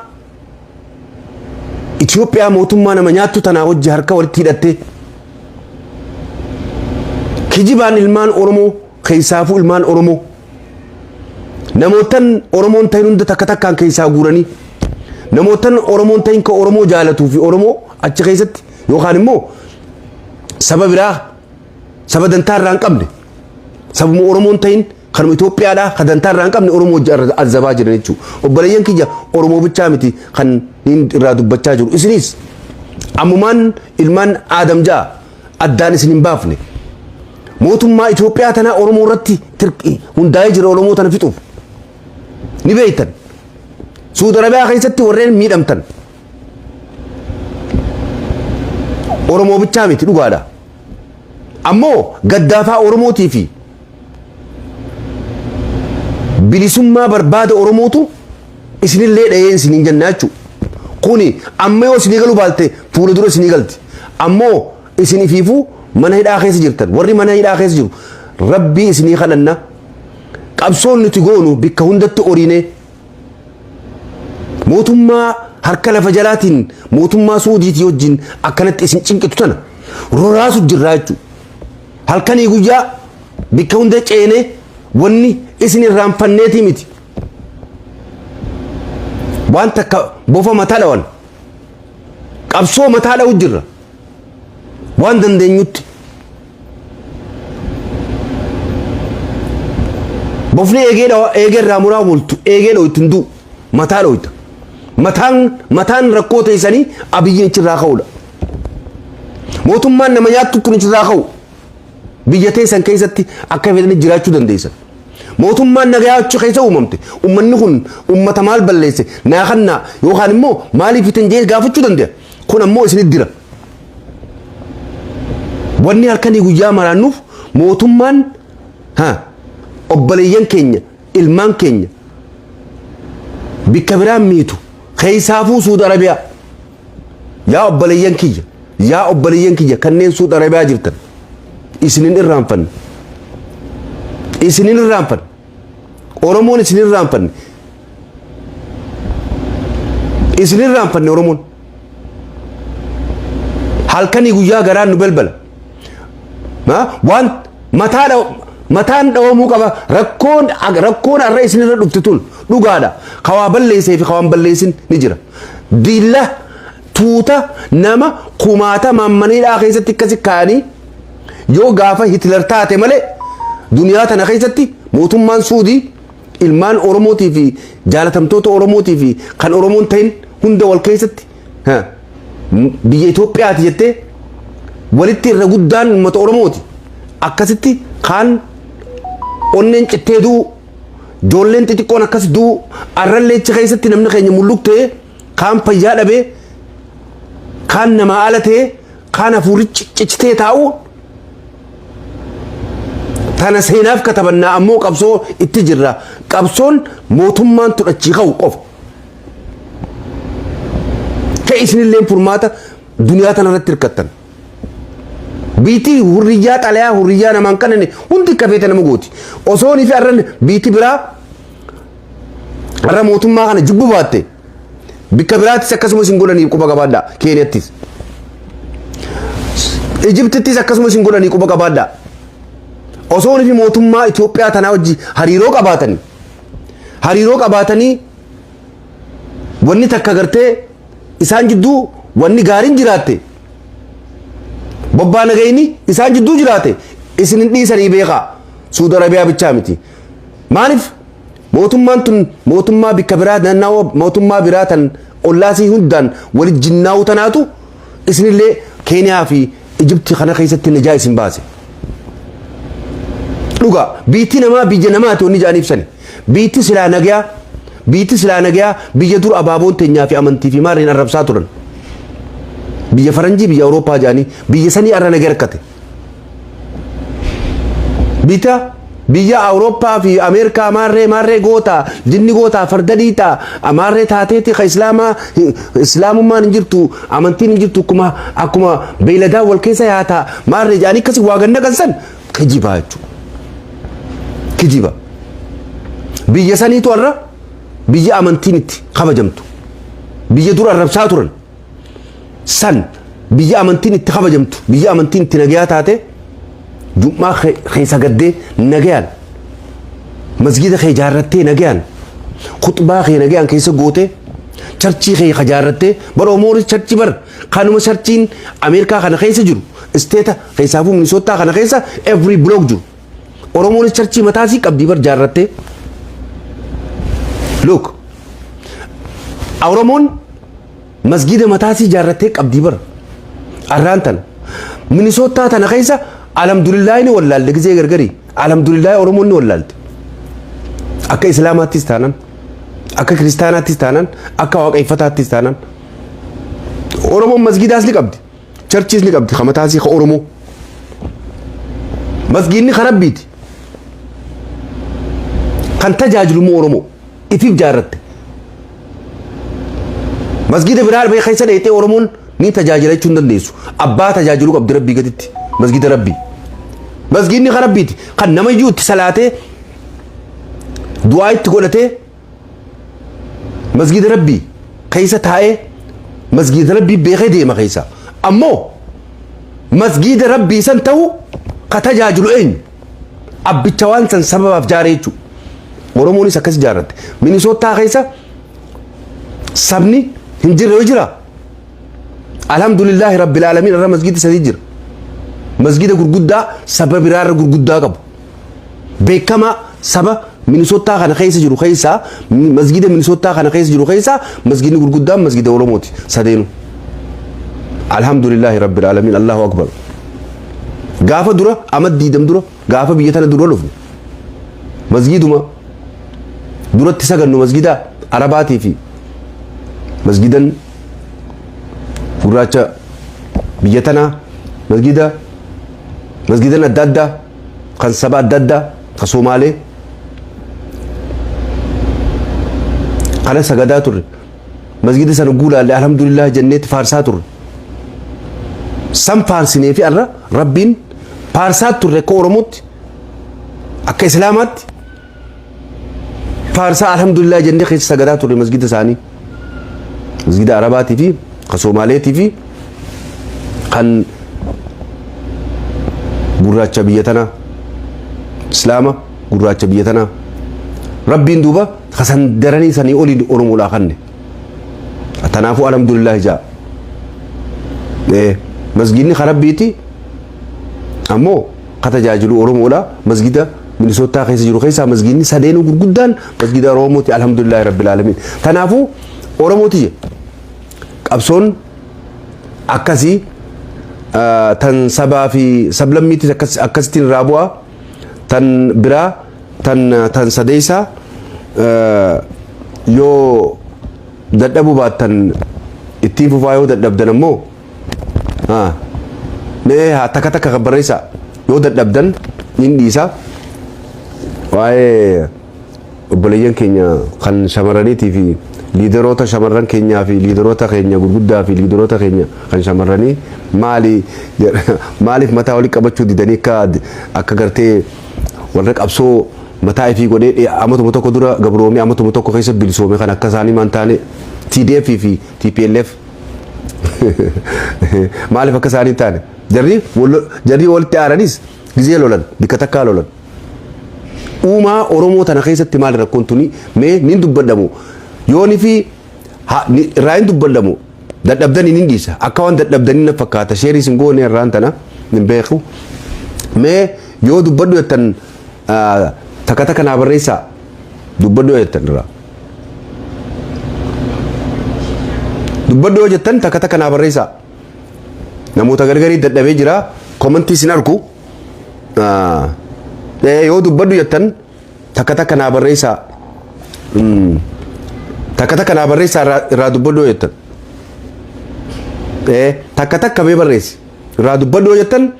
[SPEAKER 1] Itoophiyaa, mootummaa nama nyaattu tanaa wajji harka walitti hidhattee kijibaan ilmaan Oromoo, keessaafuu ilmaan Oromoo, namootan Oromoon ta'in hunda takka takkaan keessaa guuranii, namootan Oromoon ta'in ka Oromoo jaalatuu fi Oromoo achi keessatti yookaan immoo saba biraa, saba dantaa irraa hin qabne, sabuma Oromoon ta'in, kanuma Itoophiyaadhaa ka dantaa irraa hin qabne, Oromoo wajji azabaa jiran jechuudha. Obboleeyyan kiyya, Oromoo bichaa miti kan inni irraa dubbachaa jiru. Isinis ammumaan ilmaan Aadam ja'a addaan isin hin baafne. Mootummaa Itoophiyaa tanaa Oromoo irratti hundaa'ee jira Oromoo tana fixuuf. Ni beektan. Suudi Arabiyaa keessatti warreen miidhamtan. Oromoo bichaa miti, dhugaadha. Ammoo gaddaafaa Oromootii fi bilisummaa barbaada Oromootu isinillee dhahee isiniin jenna jechuudha. Kuni amma yoo isinii galuu baalte, fuula dura isinii galti. Ammoo isin ifiifuu mana hidhaa keessa jirtan, warri mana hidhaa keessa jiru, Rabbii isinii kadhanna. Qabsoon nuti goonu bikka hundatti oriinee mootummaa harka lafa jalaatiin mootummaa Suudiitii wajjin akkanatti isin cinqitu tana roraasu jirraa jechuudha. Halkanii guyyaa bikka hunda ceenee wanni isin irraanfanneetii miti. Waan takka bofa mataa dhawan, qabsoo mataa dha'u jirra waan dandeenyutti. Bofni eegee dhawa, eegee irraa muraa bultu, eegee dhoytu hin du'u, mataa dhoyta. Mataan rakkoo teessanii Abiyyiin achirraa ka'uudha. Mootummaan nama nyaattu kun achirraa ka'u. Biyya teessan keessatti akka fedhanii jiraachuu dandeessan. Mootummaan nagayaa achi keessa uumamte. Uummanni kun uummata maal balleesse naa kannaa yookaan immoo maaliif fitan jee gaafachuu danda'a. Kun ammoo isinit dira. Wanni halkanii guyyaa maraannuuf mootummaan ha obboleeyyan keenya, ilmaan keenya bikka biraan miitu, keessaafuu Suudi Arabiyaa. Yaa obboleeyyan kiyya, yaa obboleeyyan kiyya kanneen Suudi Arabiyaa jirtan, isinin irraanfanne, isinin irraanfanne, Oromoon isin irraanfanne, isin irraanfanne. Oromoon halkanii guyyaa garaan nu balbala. Waan mataa mataan dhawamuu qaba. Rakkoon har'a isinirra dhufte tun dhugaadha. Kawaa balleessee fi kawaan balleessin ni jira. Diilla tuuta nama kumaata mammaniidhaa keessatti akkasi kaa'anii yoo gaafa Hitler taate malee, duniyaa tana keessatti mootummaan Suudii ilmaan Oromootii fi jaalatamtoota Oromootii fi kan Oromoon ta'in hunda wal keessatti biyya Itoophiyaati jettee walitti irra guddaan uummata Oromooti. Akkasitti kaan onneen cittee du'u, ijoolleen xixiqqoon akkas du'u, arrallee achi keessatti namni keenya mulluq ta'ee, kaan fayyaa dhabee, kaan namaa ala ta'ee, kaan hafuurri ciccitee taa'u tana seenaaf katabannaa. Ammoo qabsoo itti jirra. Qabsoon mootummaan tudhachii ka'u qofa. Ka isinillee furmaata duniyaa tana irratti hirkattan. Biitii hurriyyaa xalayaa hurriyyaa namaan kanane hundi akka feete nama gooti. Osoo ni fi arran biitii biraa arra mootummaa kana jibbu baatte, bikka biraattis akkasuma isin godhanii quba qabaadhaa. Keeniyattis. Ijiptittis akkasuma isin godhanii quba qabaadhaa. Osoo ni fi mootummaa Itoophiyaa tanaa wajji hariiroo qabaatanii wanni takka gartee isaan jidduu wanni gaariin jiraatte, bobbaa nagayni isaan jidduu jiraate, isin hin dhiisanii beekaa. Suudi Arabiyaa bichaa miti. Maaliif? Mootummaan tun mootummaa bikka biraa naannawa mootummaa biraa tan ollaasii hundaan walit jinnaa'u tanaatu isinillee Keeniyaa fi Ijipti kana keessatti najaa isin baase. Dhugaa, biitti namaa biyya namaati wanni jedhanii ibsani. Biitti silaa nagayaa, biitti silaa nagayaa, biyya dur abaaboon teenyaa fi amantii fi maarreen arrabsaa turan. Biyya faranjii, biyya Awurooppaa jedhanii, biyya sanii arra nagaa harkate. Bita biyya Awurooppaa fi Ameerikaa maarree maarree goota, jinni goota, farda dhiitaa, maarree taateeti ka islaamaa, islaamummaan hin jirtu, amantiin hin jirtu, akkuma beeyladaa wal keessa yaataa maarree jedhanii akkasii waa ganna kan san kijibaa jechuudha. Kijiba. Biyya saniitu har'a biyya amantiin itti kabajamtu. Biyya dur arrabsaa turan. San biyya amantiin itti kabajamtu, biyya amantiin itti nagayaa taate, jum'aa keessa gaddee nagayaan masgida kee ijaarrattee, nagayaan khutbaa kee nagayaan keessa gootee, churchii kee ijaarrattee. Bara Oromoonis churchii bar kanuma churchiin Ameerikaa kana keessa jiru, stateta keessaafuu Minisootaa kana keessa every block jiru. Oromoonis churchii mataasii qabdii bar ijaarrattee. Look, Oromoon masgida mataasii ijaarrattee qabdii bar. Arraan tana Minisootaa tana keessa alhamdulillaahi ni wallaalte gizee gargarii. Alhamdulillaahi, Oromoon ni wallaalte. Akka Islaamaattis taanan, akka Kiristaanaattis taanan, akka Waaqeffataattis taanan, Oromoon masgidaas ni qabdi. Churchiis ni qabdi ka mataasii ka Oromoo. Masgiidni ka Rabbiiti. Kan tajaajilu immoo Oromoo ifiif jaarratte. Masgiida biraa keessa dheetee Oromoon ni tajaajila jechuu hin dandeessu. Abbaa tajaajiluu qabdi Rabbii gaditti. Masgiida Rabbii. Masgiidni ka Rabbiiti. Kan nama iyyuu itti salaatee du'aa itti godhatee, masgiida Rabbii keessa taa'ee, masgiida Rabbii beekee deema keessa. Ammoo masgiida Rabbii san ta'u ka tajaajilu eenyu? Abbicha waan san sababaaf jaaree jechuudha. Oromoonis akkas ijaarratte. Minisootaa keessa sabni hin jirre yoo jira. Alhamdulillahi rabbil aalamiin, irra masgiida sadii jira. Masgiida gurguddaa saba biraarra gurguddaa qabu. Beekamaa saba Minisootaa kana keessa jiru keessaa, masgiida Minisootaa kana keessa jiru keessaa, masgiidni gurguddaan masgiida Oromooti sadeenu. Alhamdulillahi rabbil aalamiin, Allahu akbar. Gaafa dura amad 20 dura, gaafa biyya tana dura dhufne, masgiiduma duratti sagannu, masgiida Arabaatii fi masgiidan gurraacha biyya tanaa, masgiidan adda addaa kan saba adda addaa kan Somaalee kana sagadaa turre. Masgiida sana guulaalle alhamdulillah jenneetti faarsaa turre. San faarsinee fi arra Rabbiin faarsaa turre. Akka Oromootti, akka Islaamaatti faarsaa alhamdulillah jennee keessa sagadaa turre masgiida isaanii, masgiida Arabaatii fi kan Somaaleetii fi kan gurraacha biyya tanaa, Islaama gurraacha biyya tanaa. Rabbiin duuba kasan daranii sanii oliin Oromoodhaa kanne. Tanaafuu alhamdulillah jaa. Masgiidni ka Rabbiiti, ammoo ka tajaajilu Oromoodha. Masgida Minisootaa keessa jiru keessaa masgiidni sadeenuu gurguddaan masgida Oromooti. Alhamdulillahi rabbil aalamiin. Tanaafuu Oromooti qabsoon akkasii. Tan sabaa fi sablammiitis akkasittiin irraa bu'a. Tan biraa tan sadeessaa yoo dadhabuu baattan ittiin fufaa, yoo dadhabdan ammoo mee haa takka takka kan barreessaa, yoo dadhabdan nin dhiisa. Waa'ee obboleeyyan keenya kan shamarraniitii fi leaderoota shamarran keenyaa fi leaderoota keenya gurguddaa fi leaderoota keenya kan shamarranii maali, maaliif mataa walii qabachuu didanii akka gartee warra qabsoo mataa ifii godhee amatuma tokko dura gabroomee amatuma tokko keessa bilisoome kan akka isaanii maan taane, TDF fi TPLF maaliif akka isaanii taane? Jarri walitti aaranis gizee lolan bikka takkaa lolan. Uumaa Oromoo tana keessatti maali rakkoon tuni? Mee nin dubbadhamu yooni fi irraa hin dubbadhamu, dadhabdanii nin dhiisa. Akka waan dadhabdanii na fakkaata. Share isin goone irraan tana hin beeku. Mee yoo dubbadhu jettan takka takka naa barreessaa, dubbadhu yoo jettan irraa. Dubbadhu yoo jettan takka takka naa barreessaa. Namoota gargarii dadhabee jira, commentii isin argu. Yoo dubbadhu jettan takka takka naa barreessaa. Takka takka naa barreessaa irraa dubbadhu yoo jettan. Takka takka mee barreessi. Irraa dubbadhu yoo jettan,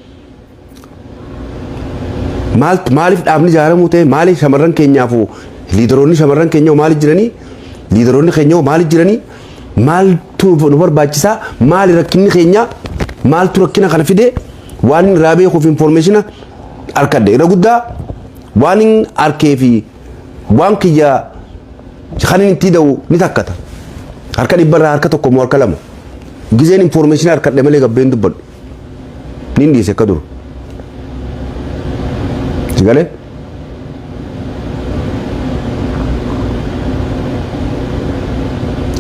[SPEAKER 1] maal, maaliif dhaabni ijaaramuu ta'e, maaliif shamarran keenyaaf leaderoonni shamarran keenyaa maaliif jiranii, leaderoonni keenyaa maaliif jiranii, maaltu nu barbaachisaa, maali rakkinni keenya, maaltu rakkina kana fide, waan irraa beekuuf information harkadhe irra guddaa waan hin arkee fi waan kiyya kan inni itti da'u ni takkata. Harka 100rraa harka tokko moo harka lama gizeen information harkadhe malee gabbeen dubbadhu nin dhiise akka dur. Si galee?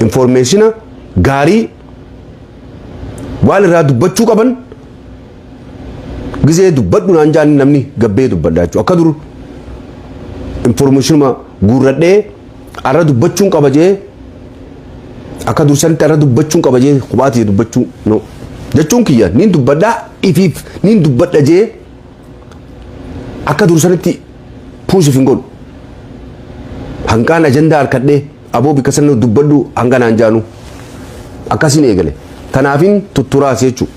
[SPEAKER 1] Information gaarii waan irraa dubbachuu qaban gizee dubbadhu naan jaan namni gabbee dubbadha jechuudha. Akka dur informationuma guurradhee arra dubbachuun qaba jee, akka dursanitti arra dubbachuun qaba jee kophaatii dubbachuu no jechuun kiyya nin dubbadhaa, ifiif nin dubbadha jee akka dursanitti push hin godhu. Hanqaan ajandaa harkadhee aboo bikka sana dubbadhu hanga naan jaanu akkasiin eegale. Tanaafin tutturaas jechuudha.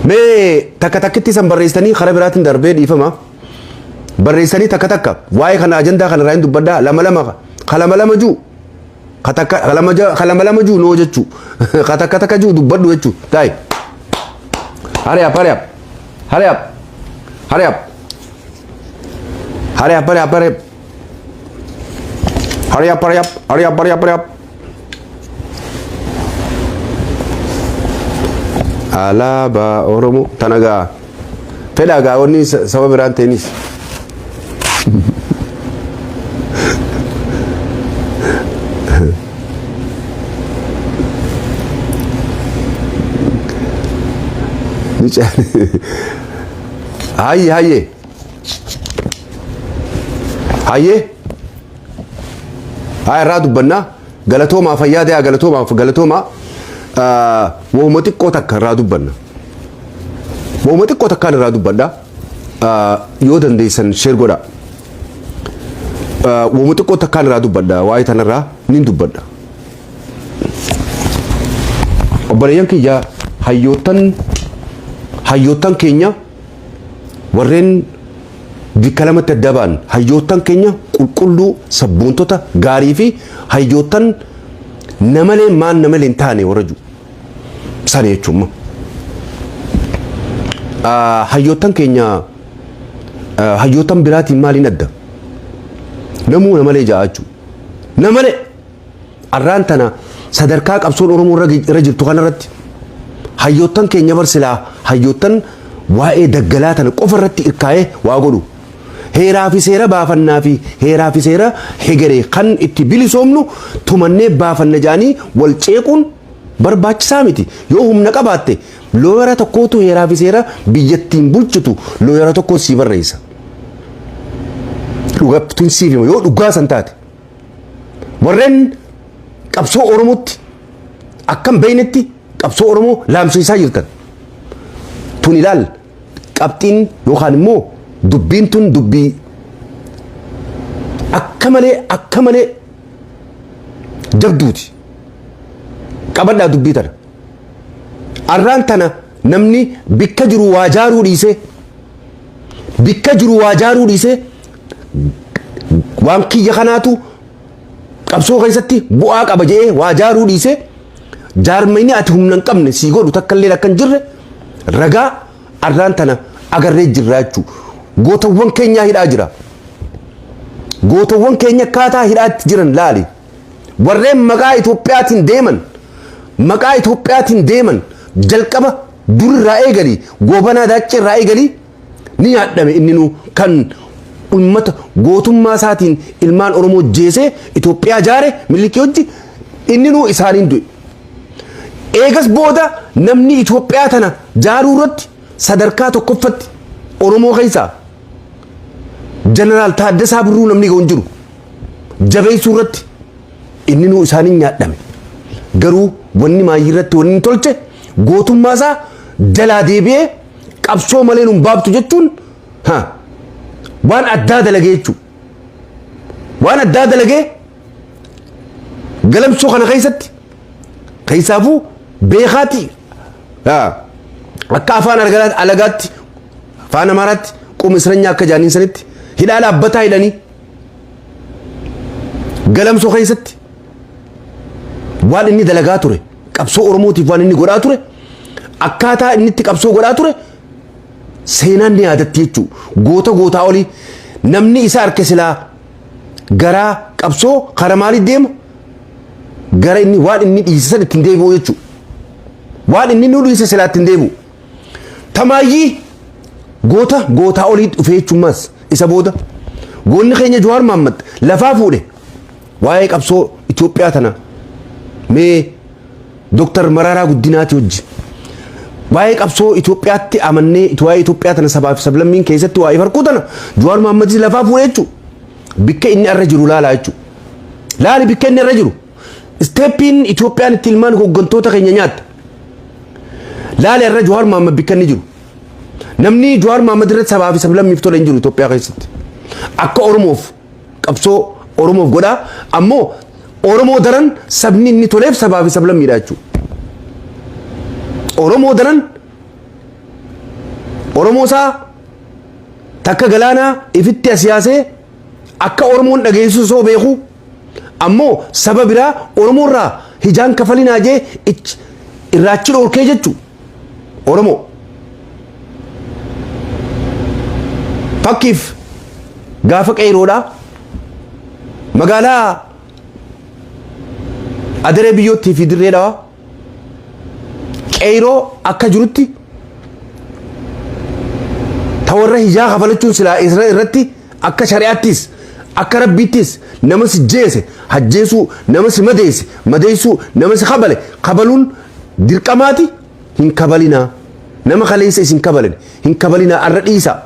[SPEAKER 1] Mee takka takkitti san barreessanii karaa biraatiin darbee dhiifama. Barreessanii takka takka waa'ee kana ajandaa kana irraa hin dubbadhaa, lama lama ka lama lama juu ka takka ka lama ka lama lama juu noo jechuu, ka takka takka juu dubbadhu jechuu. Taa'e. Hurry up, hurry up, hurry up, hurry up, hurry up, hurry up, hurry up, hurry up, hurry up, hurry up, hurry up, hurry up. Alaabaa Oromoo tana gaa fedhaa gaa wanni saba biraan ta'enis. Hayye, hayye, hayye, haa irraa dubbannaa. Galatoomaa, fayyaa ta'aa. Galatoomaa, galatoomaa. Wahuma xiqqoo takka irraa dubbanna. Wahuma xiqqoo takkaan irraa dubbadha. Yoo dandeessan share godha. Wahuma xiqqoo takkaan irraa dubbadha. Waa'ee tanarraa nin dubbadha. Obboleeyyan kiyya, hayyoottan keenya warreen bikka lamatti adda ba'an, hayyoottan keenya qulqulluu, sabboontota gaarii fi hayyoottan namalee maan namalee hin taane warra jiru sana jechuun. Hayyoottan keenya hayyoottan biraatiin maaliin adda? Namuu namalee ja'a jechuudha. Namalee arraan tana sadarkaa qabsoon Oromoo irra jirtu kanarratti hayyoottan keenya bar silaa hayyoottan waa'ee daggalaa tana qofa irratti irkaa'ee waa godhu. Heeraa fi seera baafannaa fi heeraa fi seera hegeree kan itti bilisoomnu tumannee baafanna jedhanii wal ceequun barbaachisaa miti. Yoo humna qabaatte lawyera tokkootu heeraa fi seera biyyattiin bulchitu lawyera tokko sii barreessa. Dhugattuun siif hima yoo dhugaa san taate. Warreen qabsoo Oromootti akkam beeynetti qabsoo Oromoo laamsheessaa jirtan. Tun ilaal, qabxiin yookaan immoo dubbiin tun dubbii akka malee akka malee jabduuti. Qabadhaa dubbii tana. Arraan tana namni bikka jiru waa jaaruu dhiisee, bikka jiru waa jaaruu dhiisee, waan kiyya kanaatu qabsoo keessatti bu'aa qaba jedhee waa jaaruu dhiisee, jaarmayni ati humna hin qabne sii godhu takka illee akka hin jirre ragaa arraan tana agarree jirra jechuudha. Gootawwan keenyaa hidhaa jira. Gootawwan keenya akkaataa hidhaatti jiran laali. Warreen maqaa Itoophiyaatiin deeman, maqaa Itoophiyaatiin deeman, jalqaba durirraa eegalii, Goobanaa Daaccee irraa eegalii ni nyaadhame. Inni nu kan ummata gootummaa isaatiin ilmaan Oromoo jeesee Itoophiyaa jaare Minilikii hojji inni nu isaaniin du'e. Eegas booda namni Itoophiyaa tana jaaruu irratti sadarkaa tokkoffatti Oromoo keessaa Jeneraal Taaddasaa Birruu namni ga'u hin jiru. Jabeessuu irratti inni nu isaaniin nyaadhame. Garuu wanni maayii irratti wanni inni tolche, gootummaa isaa jalaa deebi'ee qabsoo malee nun baabtu jechuun ha waan addaa dalagee jechuudha. Waan addaa dalagee Galamsoo kana keessatti keessaafuu beekaati akka afaan alagaatti, afaan Amaaraatti qoma isranyaa akka jaaniin sanitti hidhaa dhaabbataa hidhanii Galamsoo keessatti waan inni dalagaa ture, qabsoo Oromootiif waan inni godhaa ture, akkaataa inni itti qabsoo godhaa ture seenaan ni yaadatti jechuudha. Goota gootaa olii namni isa harka silaa garaa qabsoo kara maalii deema? Gara inni waan inni dhiise san ittiin deebi'u jechuudha. Waan inni nu dhiise silaa ittiin deebi'u. Tamaayyii goota gootaa olii dhufee jechuun isa booda goonni keenya Jawaar Mahaammad lafaa fuudhe waa'ee qabsoo Itoophiyaa tana mee Dooktar Mararaa Guddinaati wajji waa'ee qabsoo Itoophiyaatti amannee, waa'ee Itoophiyaa tana sabaa fi sablammiin keessatti waa'ee farquu tana Jawaar Mahammadis lafaa fuudhe jechuudha. Bikka inni irra jiru laalaa jechuudha. Laali bikka inni irra jiru. Step iin Itoophiyaan itti ilmaan hooggantoota keenya nyaatte. Laali irra Jawaar Mahammad bikka inni jiru. Namni Jawaar Mahammad irratti sabaa fi sablammiif tola hin jiru Itoophiyaa keessatti. Akka Oromoof qabsoo Oromoof godhaa, ammoo Oromoo daran sabni inni toleef sabaa fi sablammiidha jechuudha. Oromoo daran Oromoo isaa takka galaanaa ifitti as yaasee akka Oromoon dhageessu osoo beeku, ammoo saba biraa Oromoo irraa hijaan kafalinaa jee irraachi dhoorkee jechuudha. Oromoo. Fakkiif gaafa qeeroodhaa magaalaa Adaree Biyyoottii fi Dirree Dhawaa qeeroo akka jirutti ta warra hijaa kafalachuun silaa irratti akka shari'aattis akka rabbiittis nama si jeese hajjeesuu, nama si madeesse madeessuu, nama si kabale kabaluun dirqamaati. Hin kabalinaa, nama kaleessa isin kabalan hin kabalinaa, arra dhiisaa,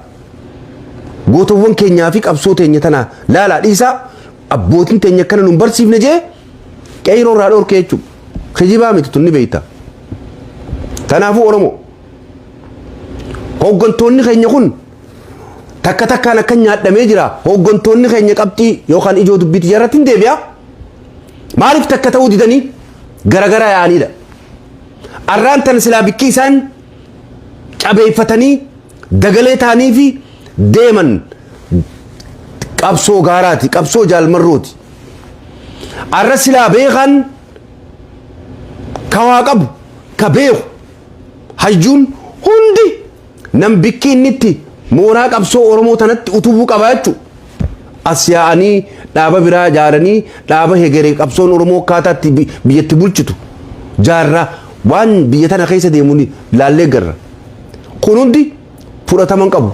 [SPEAKER 1] gootowwan keenyaa fi qabsoo teenya tanaa laalaa dhiisaa, abbootiin teenya akkana nun barsiifne jee qeyroo irraa dhorkee jechuudha. Kijibaa miti, tun ni beekta. Kanaafuu Oromoo, hooggantoonni keenya kun takka takkaan akka nyaadhamee jira. Hooggantoonni keenya qabxii yookaan ijoo dubbiitti jarratti hin deebi'a. Maaliif takka ta'uu didanii garagaraa yaa'aniidha? Arraan tan silaa bikki isaan cabeeffatanii dagalee ta'anii fi deeman qabsoo gaaraati, qabsoo Jaalmarrooti. Arra silaa beekan ka waa qabu, ka beeku, hayyuun hundi nam bikki inni itti mooraa qabsoo Oromoo tanatti utubuu qaba jechuudha. As yaa'anii dhaaba biraa ijaaranii dhaaba hegeree qabsoon Oromoo akkaataa itti biyyatti bulchitu jaarraa waan biyya tana keessa deemu ni laallee garra. Kun hundi fudhatama hin qabu.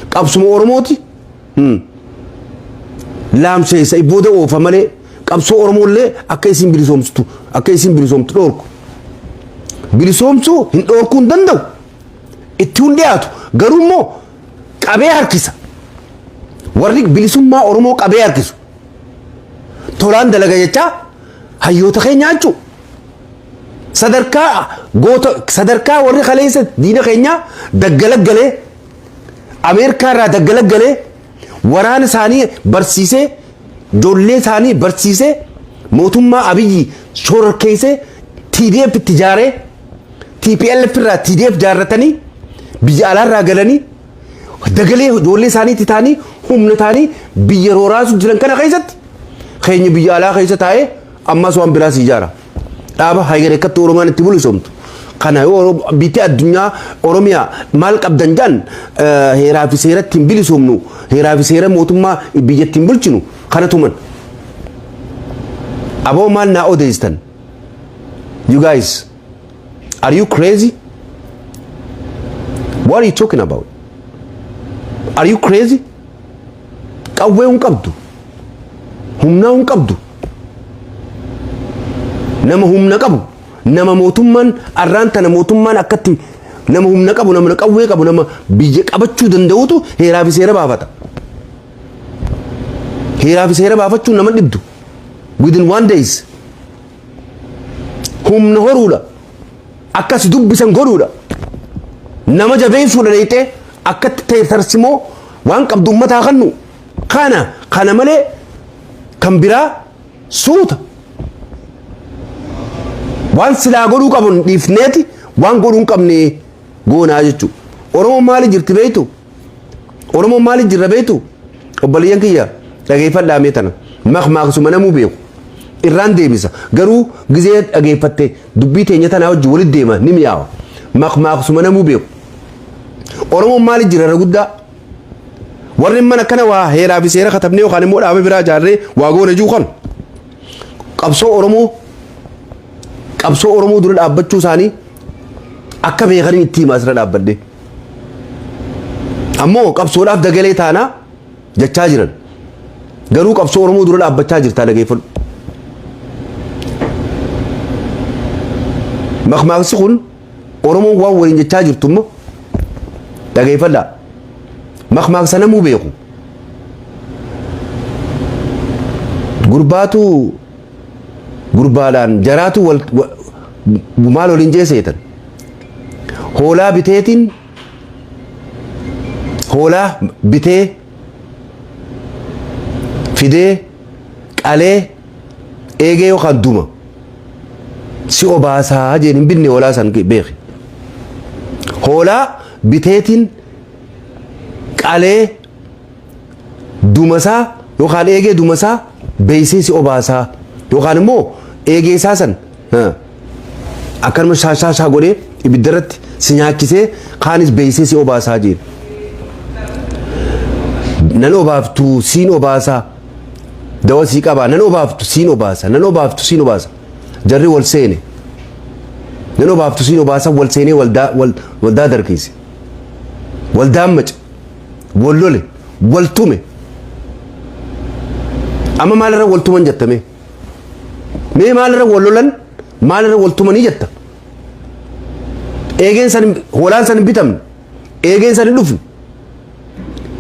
[SPEAKER 1] Qabsuma Oromooti. Laamseessa booda oofa malee qabsoo Oromoo illee akka isin bilisoomtu dhoorku. Bilisoomsuu hin dhoorkuu hin danda'u. Itti hin dhiyaatu. Garuu immoo qabee harkisa. Warri bilisummaa Oromoo qabee harkisu. Tolaan dalaga jechaa hayyoota keenya jechuudha. Sadarkaa goota, sadarkaa warri kaleessa diina keenyaa daggala galee, Ameerikaa irraa daggala galee, waraana isaanii barsiisee, ijoollee isaanii barsiisee, mootummaa Abiyyi shororkeessee, TDF itti ijaaree, TPLF irraa TDF jaarratanii, biyya alaarraa galanii dagalee ijoollee isaaniitti ta'anii, humna ta'anii biyya rooraasu jiran kana keessatti, keenya biyya alaa keessa taa'ee ammas waan biraas ijaara. Dhaaba haygare akkatti Oromaan itti bilisoomtu. Kana yoo biyyi addunyaa Oromiyaa maal qabdan jedhan, heeraa fi seera ittiin bilisoomnu, heeraa fi seera mootummaa biyya ittiin bulchinu kana tuman. Aboo, maal naa odeessitan? You guys, are you crazy? What are you talking about? Are you crazy? Qawwee hin qabdu. Humnaa hin qabdu. Nama humna qabu, nama mootummaan arraan tana mootummaan akkatti nama humna qabu, nama qawwee qabu, nama biyya qabachuu danda'utu heeraa fi seera baafata. Heeraa fi seera baafachuun nama dhibdu. Within one days. Humna horuudha. Akkas dubbisan godhuudha. Nama jabeessuudha, dheeyxee akkatti ta'e tarsimoo waan qabdu uummataa kannu. Kana malee kan biraa suuta. Waan silaa godhuu qabu dhiifneeti waan godhuu hin qabne goonaa jechuudha. Oromoon maali jirti beektu? Oromoon maali jirra beektu? Obboleeyyan kiyya, dhageeffadhaa mee tana. Maqmaaqsuma namuu beeku. Irraan deebisa. Garuu gizee dhageeffatte dubbii teenya tanaa wajjin walitti deema, ni mi'aawa. Maqmaaqsuma namuu beeku. Oromoon maali jira irra guddaa? Warri mana kana waa heeraa fi seera katabnee yookaan immoo dhaaba biraa ijaarree waa goone jiru kan qabsoo Oromoo dura dhaabbachuu isaanii akka beekanii itti himaa asirra dhaabbadhe. Ammoo qabsoodhaaf dagalee taanaa jechaa jiran. Garuu qabsoo Oromoo dura dhaabbachaa jirtaa, dhageeffadhu. Maqmaaqsi kun Oromoon waan waliin jechaa jirtu immoo dhageeffadhaa. Maqmaaqsa namuu beeku. Gurbaatu gurbaadhaan jaraatu wal maal waliin jeeseetan. Hoolaa biteetiin, hoolaa bitee fidee qalee, eegee yookaan duma si obaasaa jeen hin binne hoolaa san beeki. Hoolaa biteetiin qalee, dumasaa yookaan eegee dumasaa beeysee si obaasaa, yookaan immoo eegee isaa san akkanuma shaashaa godhee ibidda irratti si nyaachisee kaanis beeysee si obaasaa jeen. Nan obaaftu, siin obaasaa, dawa sii qabaa, nan obaaftu, siin obaasa, nan obaaftu, siin obaasa. Jarri wal seene. Nan obaaftu, siin obaasa, wal seenee waldaa darkeesse. Waldaan mace. Wal lole. Wal tume. Amma maalirra wal tuman jettame? Mee maalirra wal lolan, maalirra wal tumanii jetta? Eegeen san, hoolaan san hin bitamne. Eegeen san hin dhufne.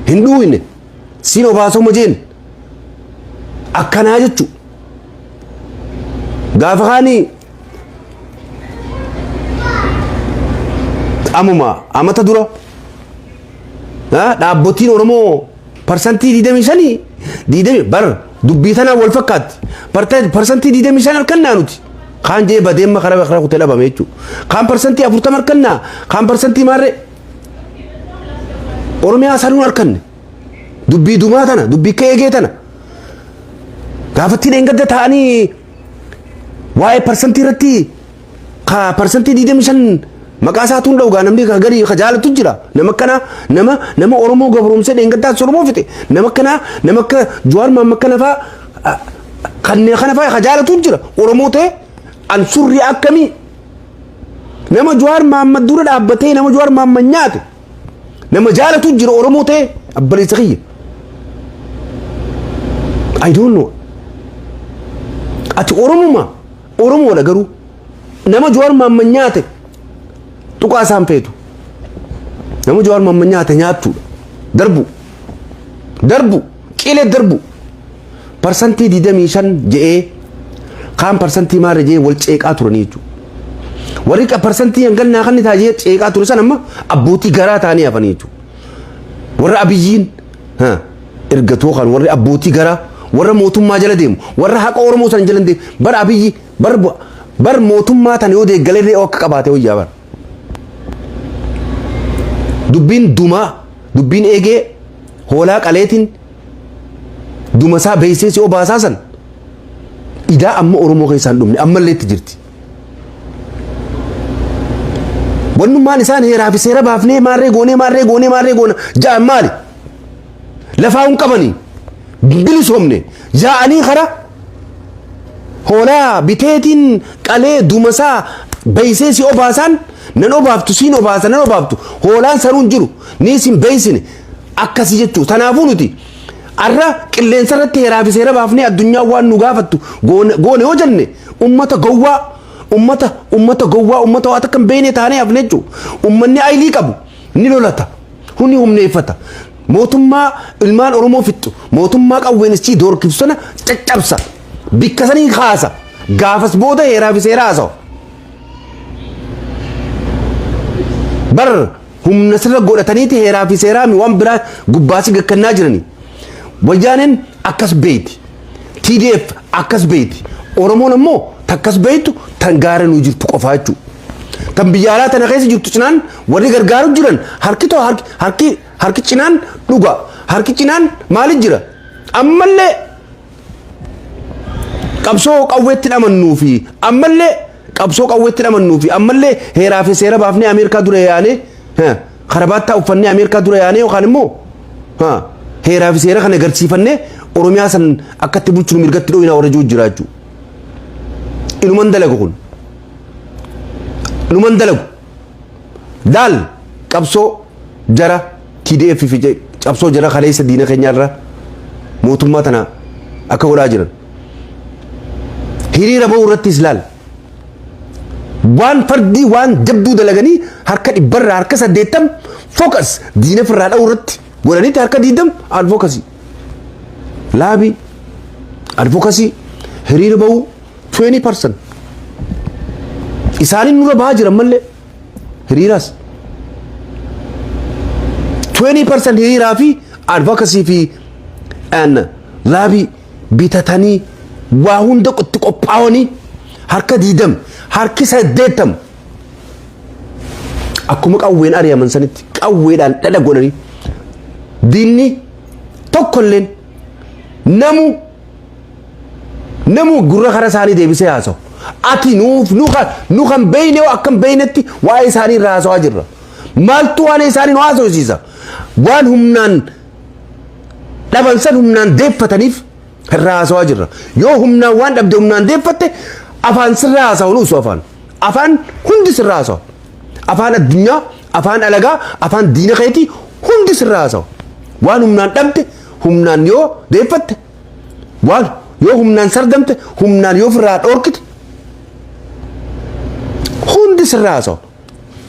[SPEAKER 1] Hin dhuuyne. Siin obaasoma jeen. Akkanaa jechu. Gaafa kaanii amuma amata dura dhaabbotiin Oromoo 25%, digdamii bar dubbii tanaan wal fakkaatti. 25% harkannaa nuti. Kaan jee badeemma karaa kutee dhabame jechuudha. Kaan 40% harkannaa, kaan parsantii maarree. Oromiyaa sanuun harkanne. Dubbii dumaa tana, dubbii akka eegee tana. Gaafattii dheengadda taa'anii waa'ee parsantii irratti ka 25% maqaa isaatu hin dha'u, namni ka gadi ka jaalatu jira. Nama akkana, nama Oromoo gabroomsee dheengaddaas Oromoo fixe. Nama akkana, nama akka Jawaar Mahammad kana fa'aa, kanneen kana fa'aa ka jaalatu jira. Oromoo ta'e an surrii akkamii, nama Jawaar Mahammad dura dhaabbatee, nama Jawaar Mahammad nyaate nama jaalatu jira Oromoo ta'e, abbaleessa kiyya. I don't know. Ati Oromuma, Oromoodha, garuu nama Jawaar Mahammad nyaate tuqaa isaan feetu. Nama Jawaar Mahammad nyaate nyaattuudha. Darbu. Darbu. Qilee darbu. 25% je'ee, kaan parsantii maarra je'ee wal ceeqaa turanii jechuudha. Warri parsantii hangannaa kan taajee ceeqaa ture san amma abbootii garaa ta'anii hafanii jechuudha. Warra Abiyyiin ergatoo kan warri abbootii garaa, warra mootummaa jala deemu, warra haqa Oromoo san jala deemu, bar Abiyyi bar bar mootummaa tan yoo deeggalee akka qabaate wayyaa bar. Dubbiin dumaa, dubbiin eegee hoolaa qaleetiin dumasaa beeksee si obaasaa san idaa amma Oromoo keessaan dhumne ammallee itti jirti. Wannummaan isaan heeraa fi seera baafnee maarree goonee maarree goonee maarree goona ja'an maali? Lafaa hin qabanii, bilisoomne yaa'anii kara hoolaa biteetiin qalee dumasaa beeksee si obaasaan nan obaaftu, siin obaasa, nan obaaftu, hoolaan saruun jiru ni isin beeksine akkasii jechuu. Tanaafuu nuti arra qilleensa irratti heeraa fi seera baafnee addunyaa waan nu gaafattu goone yoo jenne, ummata gowwaa, ummata gowwaa, ummata waa takka hin beekne taanee hafne jechuudha. Ummanni aylii qabu ni lolata, huni humneeffata. Mootummaa ilmaan Oromoo fixxu, mootummaa qawweenisii doorkifsu sana caccabsa. Bikka sanii kaasa. Gaafas booda heeraa fi seera haasawa. Bar humna sirra godhataniiti heeraa fi seeraa mi waan biraa gubbaasi gakkannaa jirani. Wayyaaneen akkas beeyti. TDF akkas beeyti. Oromoon ammoo takkas beeytu tan gaara nuu jirtu qofaa jechuudha. Tan biyya alaa tana keessa jirtu cinaan warri gargaaru jiran harki too harki cinaan dhuga, harki cinaan maali jira. Ammallee qabsoo qawweetti dhamannuu fi ammallee qabsoo qawweetti dhamannuu fi ammallee heeraa fi seera baafnee Ameerikaa dura yaanee, karabaattaa uffannee Ameerikaa dura yaanee, yookaan immoo heeraa fi seera kana agarsiifannee Oromiyaa san akkatti bulchinu mirgatti dho'inaa warra jiru jira jechuudha. Inuman dalagu kun. Inuman dalagu. Daal qabsoo jara TDF fi qabsoo jara kaleessa diina keenyaarra mootummaa tana akka godhaa jiran. Hiriira bahuu irrattis laal. Waan fardii waan jabduu dalaganii harka 100rraa harka 80 focus diina ofirraa dha'uu irratti godhanitti, harka 20 advocacy. Lobby, advocacy, hiriira bahuu 20%. Isaaniin nurra bahaa jiran mallee hiriiraas. 20% hiriiraa fi advocacy fi lobby bitatanii waa hunda itti qophaa'anii, harka 20, harki 80 akkuma qawween ari'aman sanitti qawweedhaan dhadha godhanii diinni tokkolleen namu gurra kara isaanii deebisee haasa'u. Ati nuuf nu kan beeyne akkam beeynetti waa'ee isaanii irraa haasawaa jirra. Maaltu waan isaanii nu haasawsiisa? Waan humnaan dhaban san humnaan deeffataniif irraa haasawaa jirra. Yoo humnaan waan dhabde humnaan deeffatte, afaan sirraa haasa'u nuusu afaan. Afaan hundi sirraa haasa'u. Afaan addunyaa, afaan alagaa, afaan diina keetii hundi sirraa haasa'u. Waan humnaan dhabde humnaan yoo deeffatte, waan yoo humnaan sardamte humnaan yoo ofirraa dhoorkite, hundi sirraa haasa'u.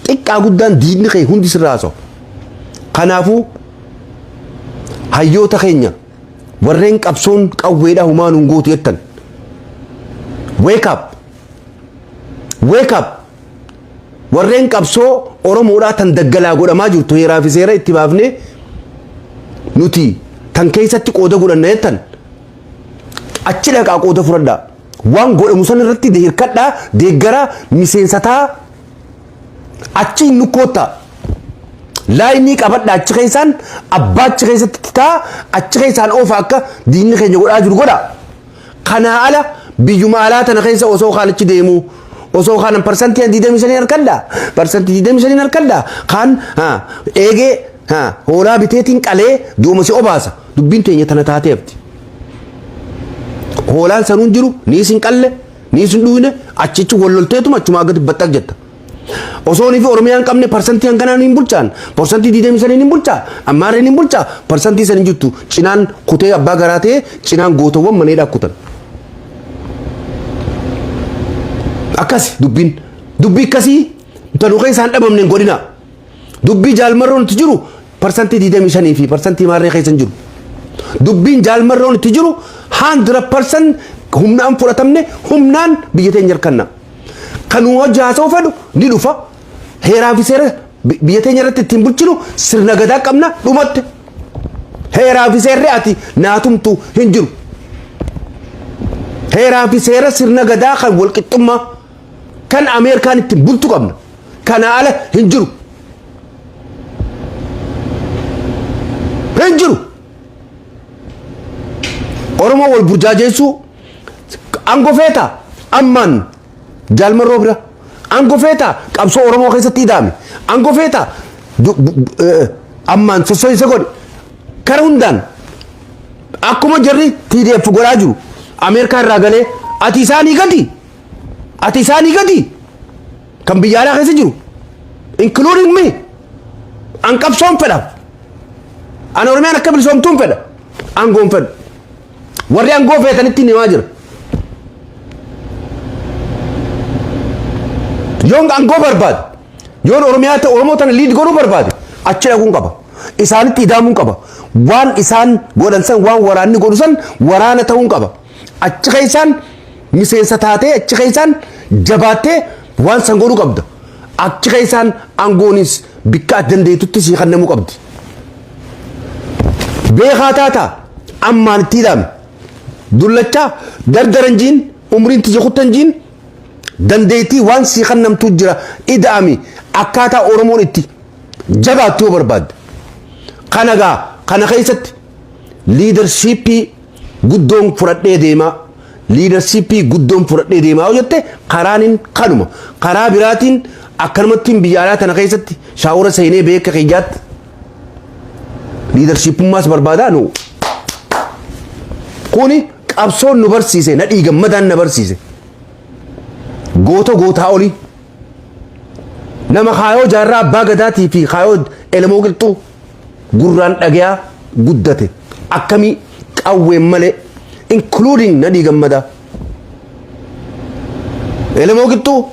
[SPEAKER 1] Xiqqaa guddaan diinni kee hundi sirraa haasa'u. Kanaafuu hayyoota keenya warreen qabsoon qawweedhaa humaan hin gootu jettan, wake up, wake up! Warreen qabsoo Oromoodhaa tan daggalaa godhamaa jirtu heeraa fi seera itti baafnee nuti tan keessatti qooda godhanna jettan, achi dhaqaa qooda fudhadhaa. Waan godhamu san irratti hirkadhaa, deeggaraa, miseensataa, achi hin nukkoottaa. Laayinii qabadhaa, achi keessaan abbaa achi keessatti taa, achi keessaan oofa, akka diinni keenya godhaa jiru godhaa. Kanaa ala biyyuma alaa tana keessa osoo kaanichi deemu, osoo kaan parsantii 25 harkadhaa, parsantii 25 harkadhaa, kaan eegee hoolaa biteetiin qalee duuma si obaasa, dubbiin teenya tana taatee hafti. Hoolaan sanuun jiru ni isin qalle ni isin dhuyne, achichi wallolteetuma achuma gadi baxxaq jetta. Osoo fi Oromiyaan qabne parsantii hanganaa hin bulchaan, parsantii 25 hin bulchaa, ammaarreen hin bulchaa, parsantii san hin jirtu, cinaan kutee abbaa garaa ta'ee cinaan gootawwan maneedhaa kutan. Akkas dubbiin dubbii akkasii tanuu keessaan dhabamne hin godhina. Dubbii Jaalmarroon itti jiru parsantii 25 fi parsantii maarree keessa hin jiru. Dubbiin Jaalmarroon itti jiru 100% humnaan fudhatamne, humnaan biyya teenya harkanna. Kan nu hojii haasa'uu fedhu ni dhufa. Heeraa fi seera biyya teenya irratti ittiin bulchinu sirna gadaa qabna, dhumatte. Heeraa fi seerri ati naatumtu hin jiru. Heeraa fi seera sirna gadaa kan walqixxummaa kan Ameerikaan ittiin bultu qabna. Kana ala hin jiru. Hin jiru. Oromoo wal burjaajeessuu aangoo feetaa, ammaan Jaalmarroo bira. Aangoo feetaa, qabsoo Oromoo keessatti ida'ame. Aangoo feetaa, ammaan sosso'insa godhe. Kara hundaan akkuma jarri TDF godhaa jiru, Ameerikaa irraa galee ati isaanii gadi, ati isaanii gadi, kan biyya alaa keessa jiru, including me, an qabsoon fedha, an Oromiyaan akka bilisoomtuun fedha, aangoon fedhu. Warri aangoo feetanitti himaa jira. Yoon aangoo barbaade, yoon Oromiyaa ta'e, Oromoo tana lead godhuu barbaade, achi dhaquun qaba, isaanitti idaamuun qaba. Waan isaan godhan san, waan waraanni godhu san, waraana ta'uun qaba. Achi keessaan miseensa taatee, achi keessaan jabaattee waan san godhuu qabda. Achi keessaan aangoonis bikka ati dandeettutti sii kennamuu qabdi. Beekaa taataa, ammaan itti hidhame, dullachaa dardaran jiin, umriin tiyya kuttan jiin, dandeettii waan sii kennamtuu jira. Ida'ami akkaataa Oromoon itti jabaattu yoo barbaadde. Kana gaa kana keessatti leadershipii guddoon fudhadhee deemaa, leadershipii guddoon fudhadhee deemaa yoo jette, karaanin kanuma. Karaa biraatiin akkanumattiin biyya alaa tana keessatti shower seenee beeka kiyyaatti leadershipummaas barbaadaa nu. Kuni qabsoon nu barsiise, Nadhii Gammadaan na barsiise. Goota gootaa olii, nama kaayoo Jaarraa Abbaa Gadaatii fi kaayoo Elemoo Qilxuu gurraan dhagayaa guddate, akkamii qawween malee, including Nadhii Gammadaa. Elemoo Qilxuu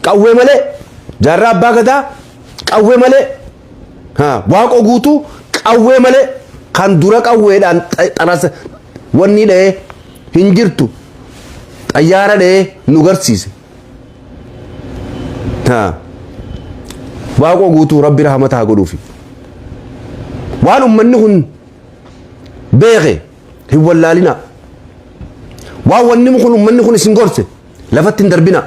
[SPEAKER 1] qawwee malee, Jaarraa Abbaa Gadaa qawwee malee, Waaqoo Guutuu qawwee malee. Kan dura qawweedhaan xarasa wanni dha'ee hin jirtu, xayyaara dha'ee nu garsiise. Waaqoo Guutuu Rabbi rahmata haa godhuufi. Waan ummanni kun beeke hin wallaalina. Waan wanni kun ummanni kun isin gorse lafatti hin darbina.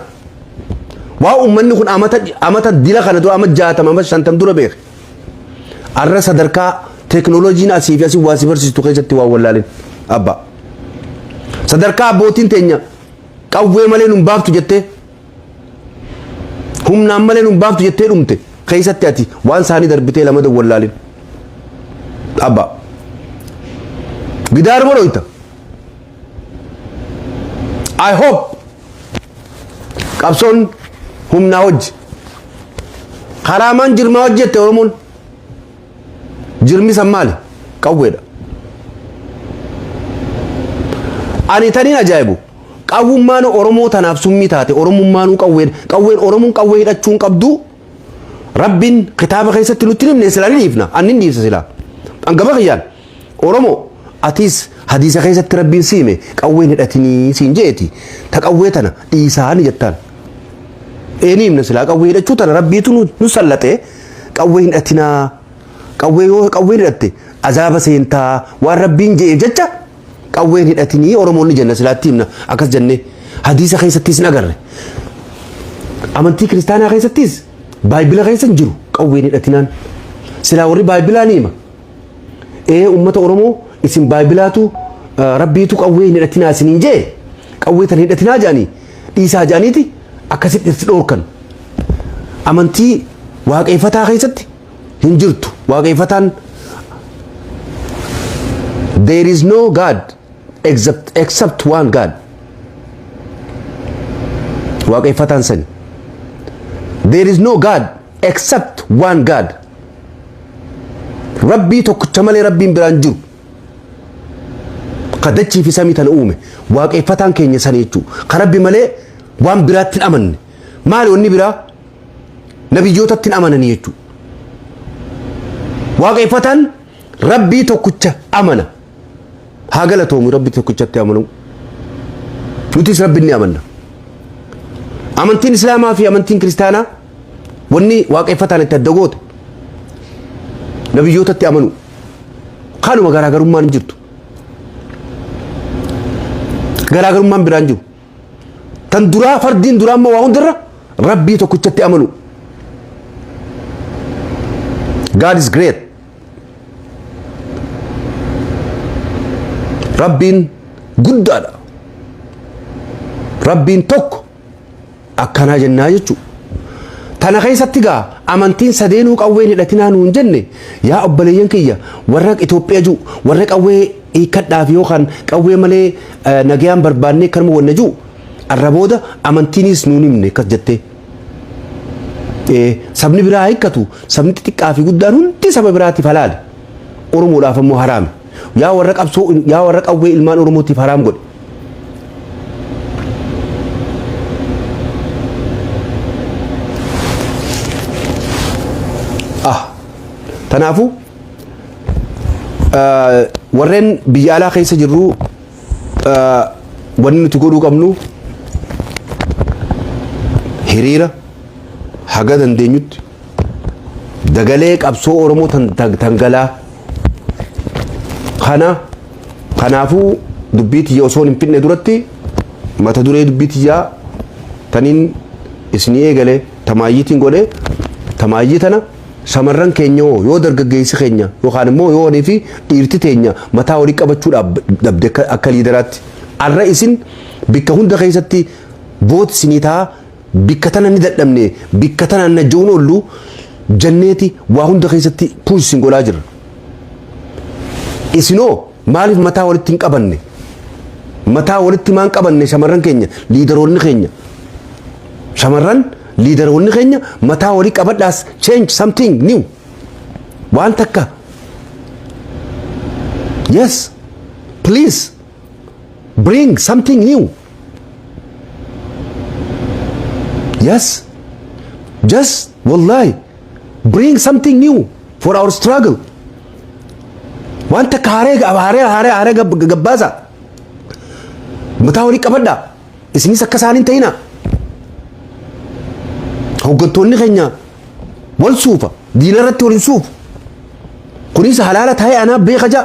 [SPEAKER 1] Waan ummanni kun amata amata dila kana dura, ama 60, ama 50 dura beeke. Arra sadarkaa teeknooloojiin asii fi asii waa si barsiistu keessatti waan wallaalin. Abba. Sadarkaa abbootiin teenya qawwee malee nun baaftu jettee, humnaan malee nun baaftu jettee dhumte keessatti, ati waan isaanii darbitee lama wallaalin. Abba. Gidaaruma dhoyta. I hope qabsoon humnaa hojji. Karaa maan jirmaa hojjette Oromoon? Jirmi san maali? Qawweedha. Ani taniin ajaa'ibu, qawwummaan Oromoo tanaaf summii taate. Oromummaanuu qawween, qawween Oromoon qawwee hidhachuun qabdu. Rabbiin kitaaba keessatti nutti himne silaa ni dhiifna. Anni ni dhiifsa silaa. Hangama kiyyaan Oromoo, atiis hadiisa keessatti Rabbiin si hime, qawween hidhatinii siin jeeti, ta qawwee tana dhiisaa ni jettaan. Ee, ni himna silaa. Qawwee hidhachuu tana Rabbiitu nu sallaxee, qawwee hidhatinaa, qawwee yoo qawween hidhatte azaaba seentaa waan Rabbiin je'eef jecha qawween hidhatinii Oromoon ni jenna. Silaatti himna akkas jennee. Hadiisa keessattis hin agarre. Amantii kiristaanaa keessattis baayibila keessa hin jiru qawween hidhatinaan. Silaa warri baayibilaa ni hima. Ee, ummata Oromoo, isin baayibilaatu Rabbiitu qawwee hin hidhatinaa isiniin jee, qawwee tan hidhatinaa jedhanii, dhiisaa jedhaniiti akkasitti itti dhoorkan. Amantii waaqeffataa keessatti hin jirtu. Waaqeffataan there is no God except one God. Waaqeffataan sani. There is no God except one God. Rabbii tokkicha malee Rabbiin biraan jiru. Ka dachii fi samii tana uume. Waaqeffataan keenya sani jechuudha. Ka Rabbi malee waan biraatti hin amanne. Maali wanni biraa? Nabiyyootatti hin amananii jechuudha. Waaqeffataan Rabbii tokkicha amana. Haa galatoomu Rabbi tokkichatti amanuu. Nutis Rabbi ni amanna. Amantiin Islaamaa fi amantiin Kiristaanaa wanni waaqeffataan itti adda goote nabiyyootatti amanu. Kanuma, garaagarummaan hin jirtu. Garaagarummaan biraan jiru. Tan duraa, fardiin duraa immoo waa hundarra Rabbii tokkichatti amanu. God is great. Rabbiin guddaadha. Rabbiin tokko akkanaa jennaa jechuudha. Tana keessatti gaa amantiin sadeenuu qawween hidhatinaa nuun jenne. Yaa obboleeyyan kiyya, warra Itoophiyaa jiru, warra qawwee hiikkadhaaf yookaan qawwee malee nagayaan barbaannee kanuma wanna jiru, arra booda amantiinis nuun himne akkas jettee. Sabni biraa hiikkatu, sabni xixiqqaa fi guddaan hundi saba biraatiif halaali. Oromoodhaaf ammoo haraami. Yaa warra qabsoo, yaa warra qawwee ilmaan Oromootiif haraam godhe. Ah, Kanaafuu warreen biyya alaa keessa jirru, wanni nuti godhuu qabnu hiriira haga dandeenyutti dagalee qabsoo Oromoo tangalaa kana. Kanaafuu dubbii tiyya osoo hin finne duratti, mata duree dubbii tiyyaa taniin isinii eegale tamaayyiitiin godhe. Tamaayyii tana, shamarran keenya hoo, yoo dargaggeessi keenya yookaan immoo yoo walii fi dhiirti teenya mataa walii qabachuu dhabde, akka leaderaatti arra isin bikka hunda keessatti vote isinii ta'a. Bikka tana ni dadhabne, bikka tana najja'uun oollu janneeti waa hunda keessatti push isin godhaa jirra. Isinoo maaliif mataa walitti hin qabanne? Mataa walitti maan qabanne? Shamarran keenya, leaderoonni keenya. Shamarran, leaderoonni keenya, mataa walii qabadhaas, change something new. Waan takka. Yes. Please bring something new. Yes. Just wallahi bring something new for our struggle. Waan takka haaree haaree haaree haaree gabbaasa. Mataa walii qabadhaa. Isinis akka isaaniin ta'ina. Hoggantoonni keenya wal suufa. Diina irratti wal hin suufu. Kunis halaala taa'ee anaa beeka ja'a.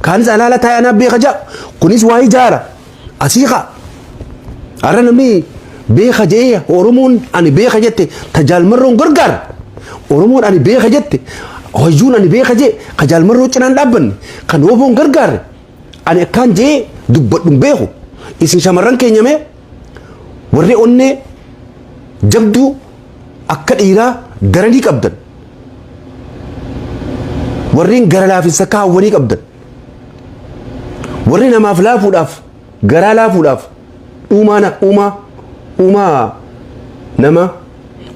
[SPEAKER 1] Kaanis halaala taa'ee anaa beeka ja'a. Kunis waa ijaara. Asii kaa. Har'a namni beeka jedhee, Oromoon ani beeka jette tajaalmarroon gargaara. Oromoon ani beeka jette, hayyuun ani beeka jee ka jaalmarroo cinaan dhaabbanne, kan woboon gargaarre, ani akkaan jee dubbadhu hin beeku. Isin shamarran keenya, mee warri onnee jabduu akka dhiiraa daranii qabdan. Warreen gara laafinsa akka hawwanii qabdan. Warri namaaf laafuudhaaf, garaa laafuudhaaf, uumaa uumaa uumaa nama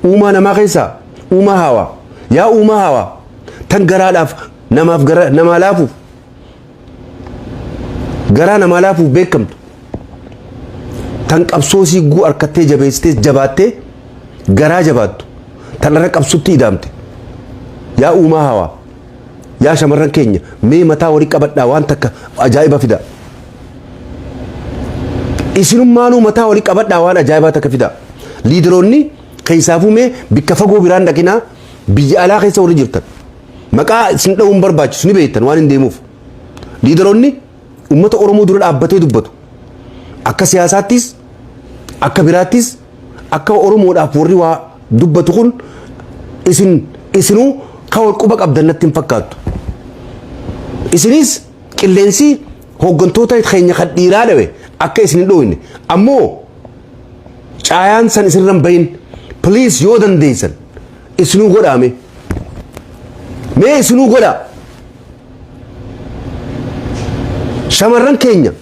[SPEAKER 1] uumaa namaa keessaa uumaa hawaa, yaa uumaa hawaa tan garaadhaaf namaaf gara namaa laafuuf, garaa namaa laafuuf beekamtu, tan qabsoo sigguu harkattee jabeessitee jabaattee garaa jabaattu, tan irra qabsutti idaamte, yaa uumaa hawaa, yaa shamarran keenya, mee mataa walii qabadhaa, waan takka ajaa'iba fida. Isinummaanuu mataa walii qabadhaa, waan ajaa'ibaa takka fida. Leaderoonni keessaafuu, mee bikka fagoo biraan dhaqinaa, biyya alaa keessa warri jirtan. Maqaa isin dha'uun barbaachisu, ni beektan waan hin deemuuf. Leaderoonni uummata Oromoo dura dhaabbatee dubbatu. Akka siyaasaattis, akka biraattis, akka Oromoodhaaf warri waa dubbatu kun isin isinuu kan wal quba qabdan natti hin fakkaattu. Isinis qilleensi hooggantoota keenya kan dhiiraa dhawe akka isin hin dhooyne, ammoo caayaan san isinirra hin bahin. Please, yoo dandeessan isinuu godhaame, mee isinuu godhaa. Shamarran keenya,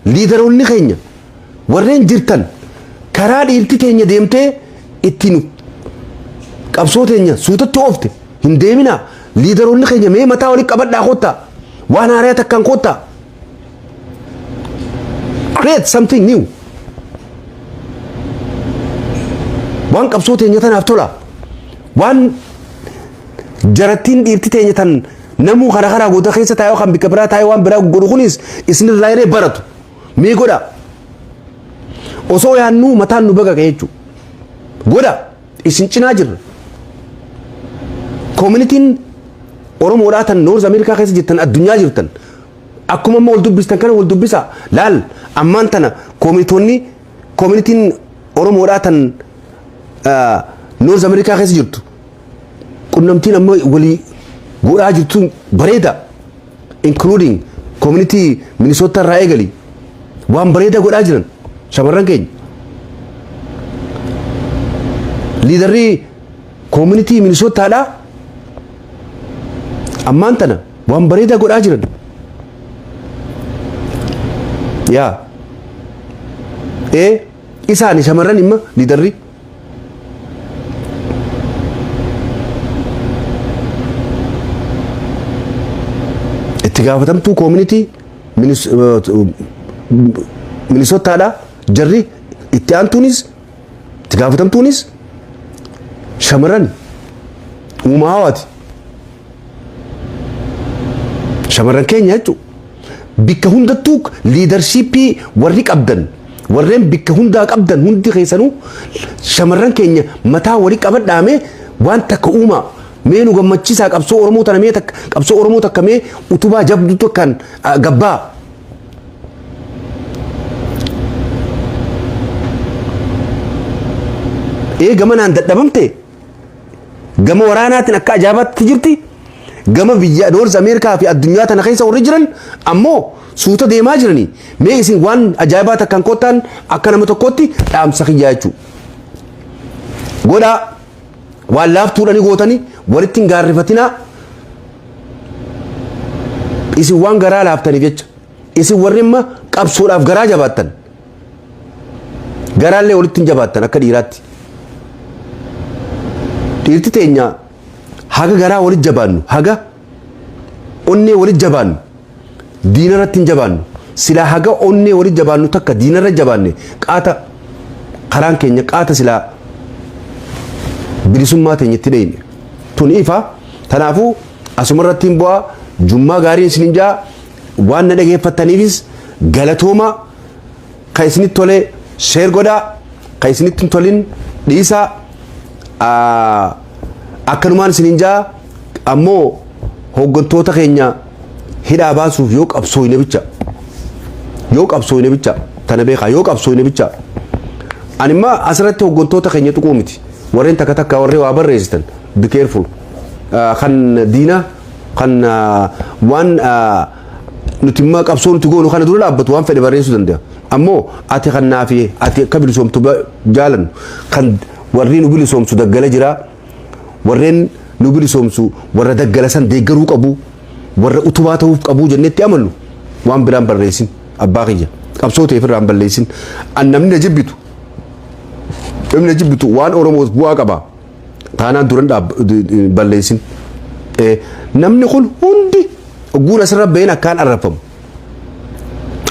[SPEAKER 1] leaderoonni keenya warreen jirtan, karaa dhiirti teenya deemtee ittiin qabsoo teenya suutatti oofte hin deeminaa. Leaderoonni keenya, mee mataa walii qabadhaa, kottaa, waan haaraa takkaan kottaa. Create something new, waan qabsoo teenya tanaaf tola, waan jarattiin dhiirti teenya tan namuu karaa karaa goota keessa taa'ee kan bikka biraa taa'ee waan biraa godhu kunis isinirraa hiree baratu mee godha. Osoo yaannuu mataan nu baqaqe jechuudha. Godha, isin cinaa jirra. Communityn Oromoodhaa tan North America keessa jirtan, addunyaa jirtan, akkuma amma wal dubbistan kana wal dubbisaa. Laal, ammaan tana communitoonni, communityn Oromoodhaa tan North America keessa jirtu qunnamtiin amma walii godhaa jirtu bareeda, including community Minnesota irraa eegali waan bareeda godhaa jiran shamarran keenya. Leaderri community Minnesotaadhaa ammaan tana waan bareeda godhaa jiran. Yaa ee, isaani shamarran imma leaderri. Itti gaafatamtuu community Minnesotaadha. Jarri itti aantuunis itti gaafatamtuunis shamarran uumaa hawaati. Shamarran keenya jechuudha. Bikka hundattuu leadershipii warri qabdan, warreen bikka hundaa qabdan hundi keessanuu, shamarran keenya mataa walii qabadhaame waan takka uumaa. Mee nu gammachiisaa, qabsoo Oromoo tana, mee takka qabsoo Oromoo takka mee utubaa jabduu takkaan gabbaa. Ee, gama naan dadhabamte, gama waraanaatiin akka ajaa'ibaatti jirti. Gama biyya North America fi addunyaa tana keessa warri jiran ammoo suuta deemaa jiranii. Mee isin waan ajaa'ibaa takkaan kottaan akka nama tokkotti dhaamsa kiyyaa jechuudha. Godhaa, waan laaftuudhani gootanii walitti hin gaarrifatinaa. Isin waan garaa laaftaniif jecha, isin warri imma qabsoodhaaf garaa jabaattan, garaallee walitti hin jabaattan akka dhiiraatti. Dhiirti teenya haga garaa walitti jabaannu, haga onnee walitti jabaannu, diina irratti hin jabaannu. Silaa haga onnee walitti jabaannu takka diina irra jabaanne, qaata karaan keenya qaata silaa bilisummaa teenya itti dheyne. Tun ifa. Kanaafuu asuma irratti hin bu'aa. Jummaa gaariin isinin jaa. Waan na dhageeffattaniifis galatooma. Kan isinitti tole share godhaa, kan isinitti hin tolin dhiisaa. Akkanumaan isinin jaa. Ammoo hooggantoota keenya hidhaa baasuuf yoo qabsooyne bicha, yoo qabsooyne bicha, tana beekaa, yoo qabsooyne bicha. Ani imma asirratti hooggantoota keenya tuquu miti. Warreen takka takka warreen waa barreessitan, be careful. Kan diina, kan waan nuti imma qabsoo nuti goonu kana dura dhaabbatu waan fedhe barreessuu danda'a. Ammoo ati kan naafi ati akka bilisoomtu jaalannu, kan warri nu bilisoomsu daggala jira, warreen nu bilisoomsu warra daggala san deeggaruu qabu, warra utubaa ta'uuf qabu jennetti amannu, waan biraan barreessin. Abbaa kiyya, qabsoo ta'eef irraan balleessin. An namni na jibbitu, namni na jibbitu waan Oromoof bu'aa qaba taanaan duran balleessin. Namni kun hundi ogguun asirra baheen akkaan arrafamu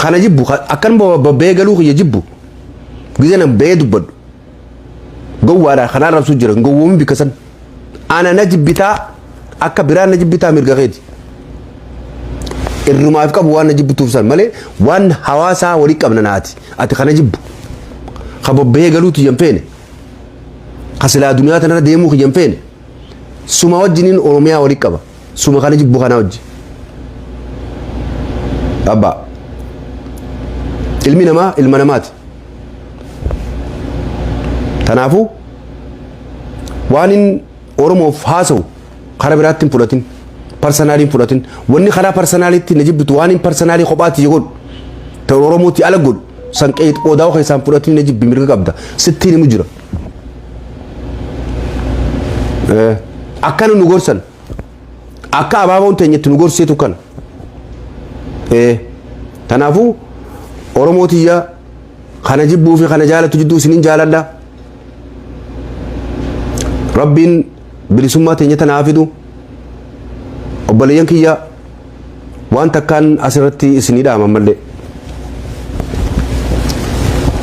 [SPEAKER 1] kana jibbu, akkan babbahee galuu kiyya jibbu, gizee nan bahee dubbadhu gowwaadha kan arrabsu jira. Gowwoomin bikka san ana na jibbitaa, akka biraan na jibbitaa, mirga keeti. Irrumaaf qabu waan na jibbituuf san malee waan hawaasaa walii qabna naati. Ati kana jibbu ka bobbahee galuutu hin feene, ka silaa duniyaa tanarra deemuu kiyya hin feene, suma wajjiniin Oromiyaa walii qaba, suma kana jibbu kana wajji. Abbaa, ilmi namaa ilma namaati. Kanaafuu waan hin Oromoof haasa'u karaa biraatti hin fudhatin, personally hin fudhatin. Wanni karaa personallytti na jibbitu, waan hin personally kophaatti godhu ta'u Oromootti ala godhu san qoodaa keessaan fudhatin. Na jibbi, mirga qabda, sittiin himu jira. Akkana nu gorsan, akka abaaboon teenyetti nu gorseetu kana. Kanaafuu Oromootiyya, kana jibbuu fi kana jaalatu jidduu isinin jaaladha. Rabbiin bilisummaa teenya tana haa fidu. Obboleeyyan kiyya, waan takkaan asirratti isinii dhaama mallee.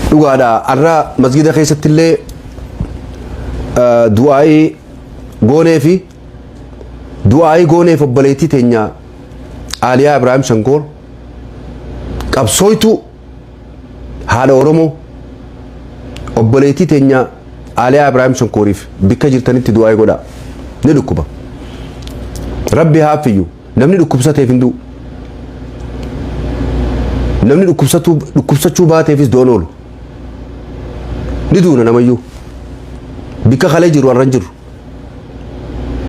[SPEAKER 1] Dhugaadha, har'a masgida keessatti illee du'aa'ii goonee fi du'aa'ii gooneef obboleettii teenya Aaliyaa Ibraahim Shankoor, qabsooytuu haadha Oromoo, obboleettii teenya Aaliyaa Ibraahim Shonkooriif bikka jirtanitti du'aa godhaa. Ni dhukkuba. Rabbi haa fayyu. Namni dhukkubsateef hin du'u. Namni dhukkubsachuu baateefis du'an oolu. Ni duuna namayyuu. Bikka kalee jiru har'a hin jiru.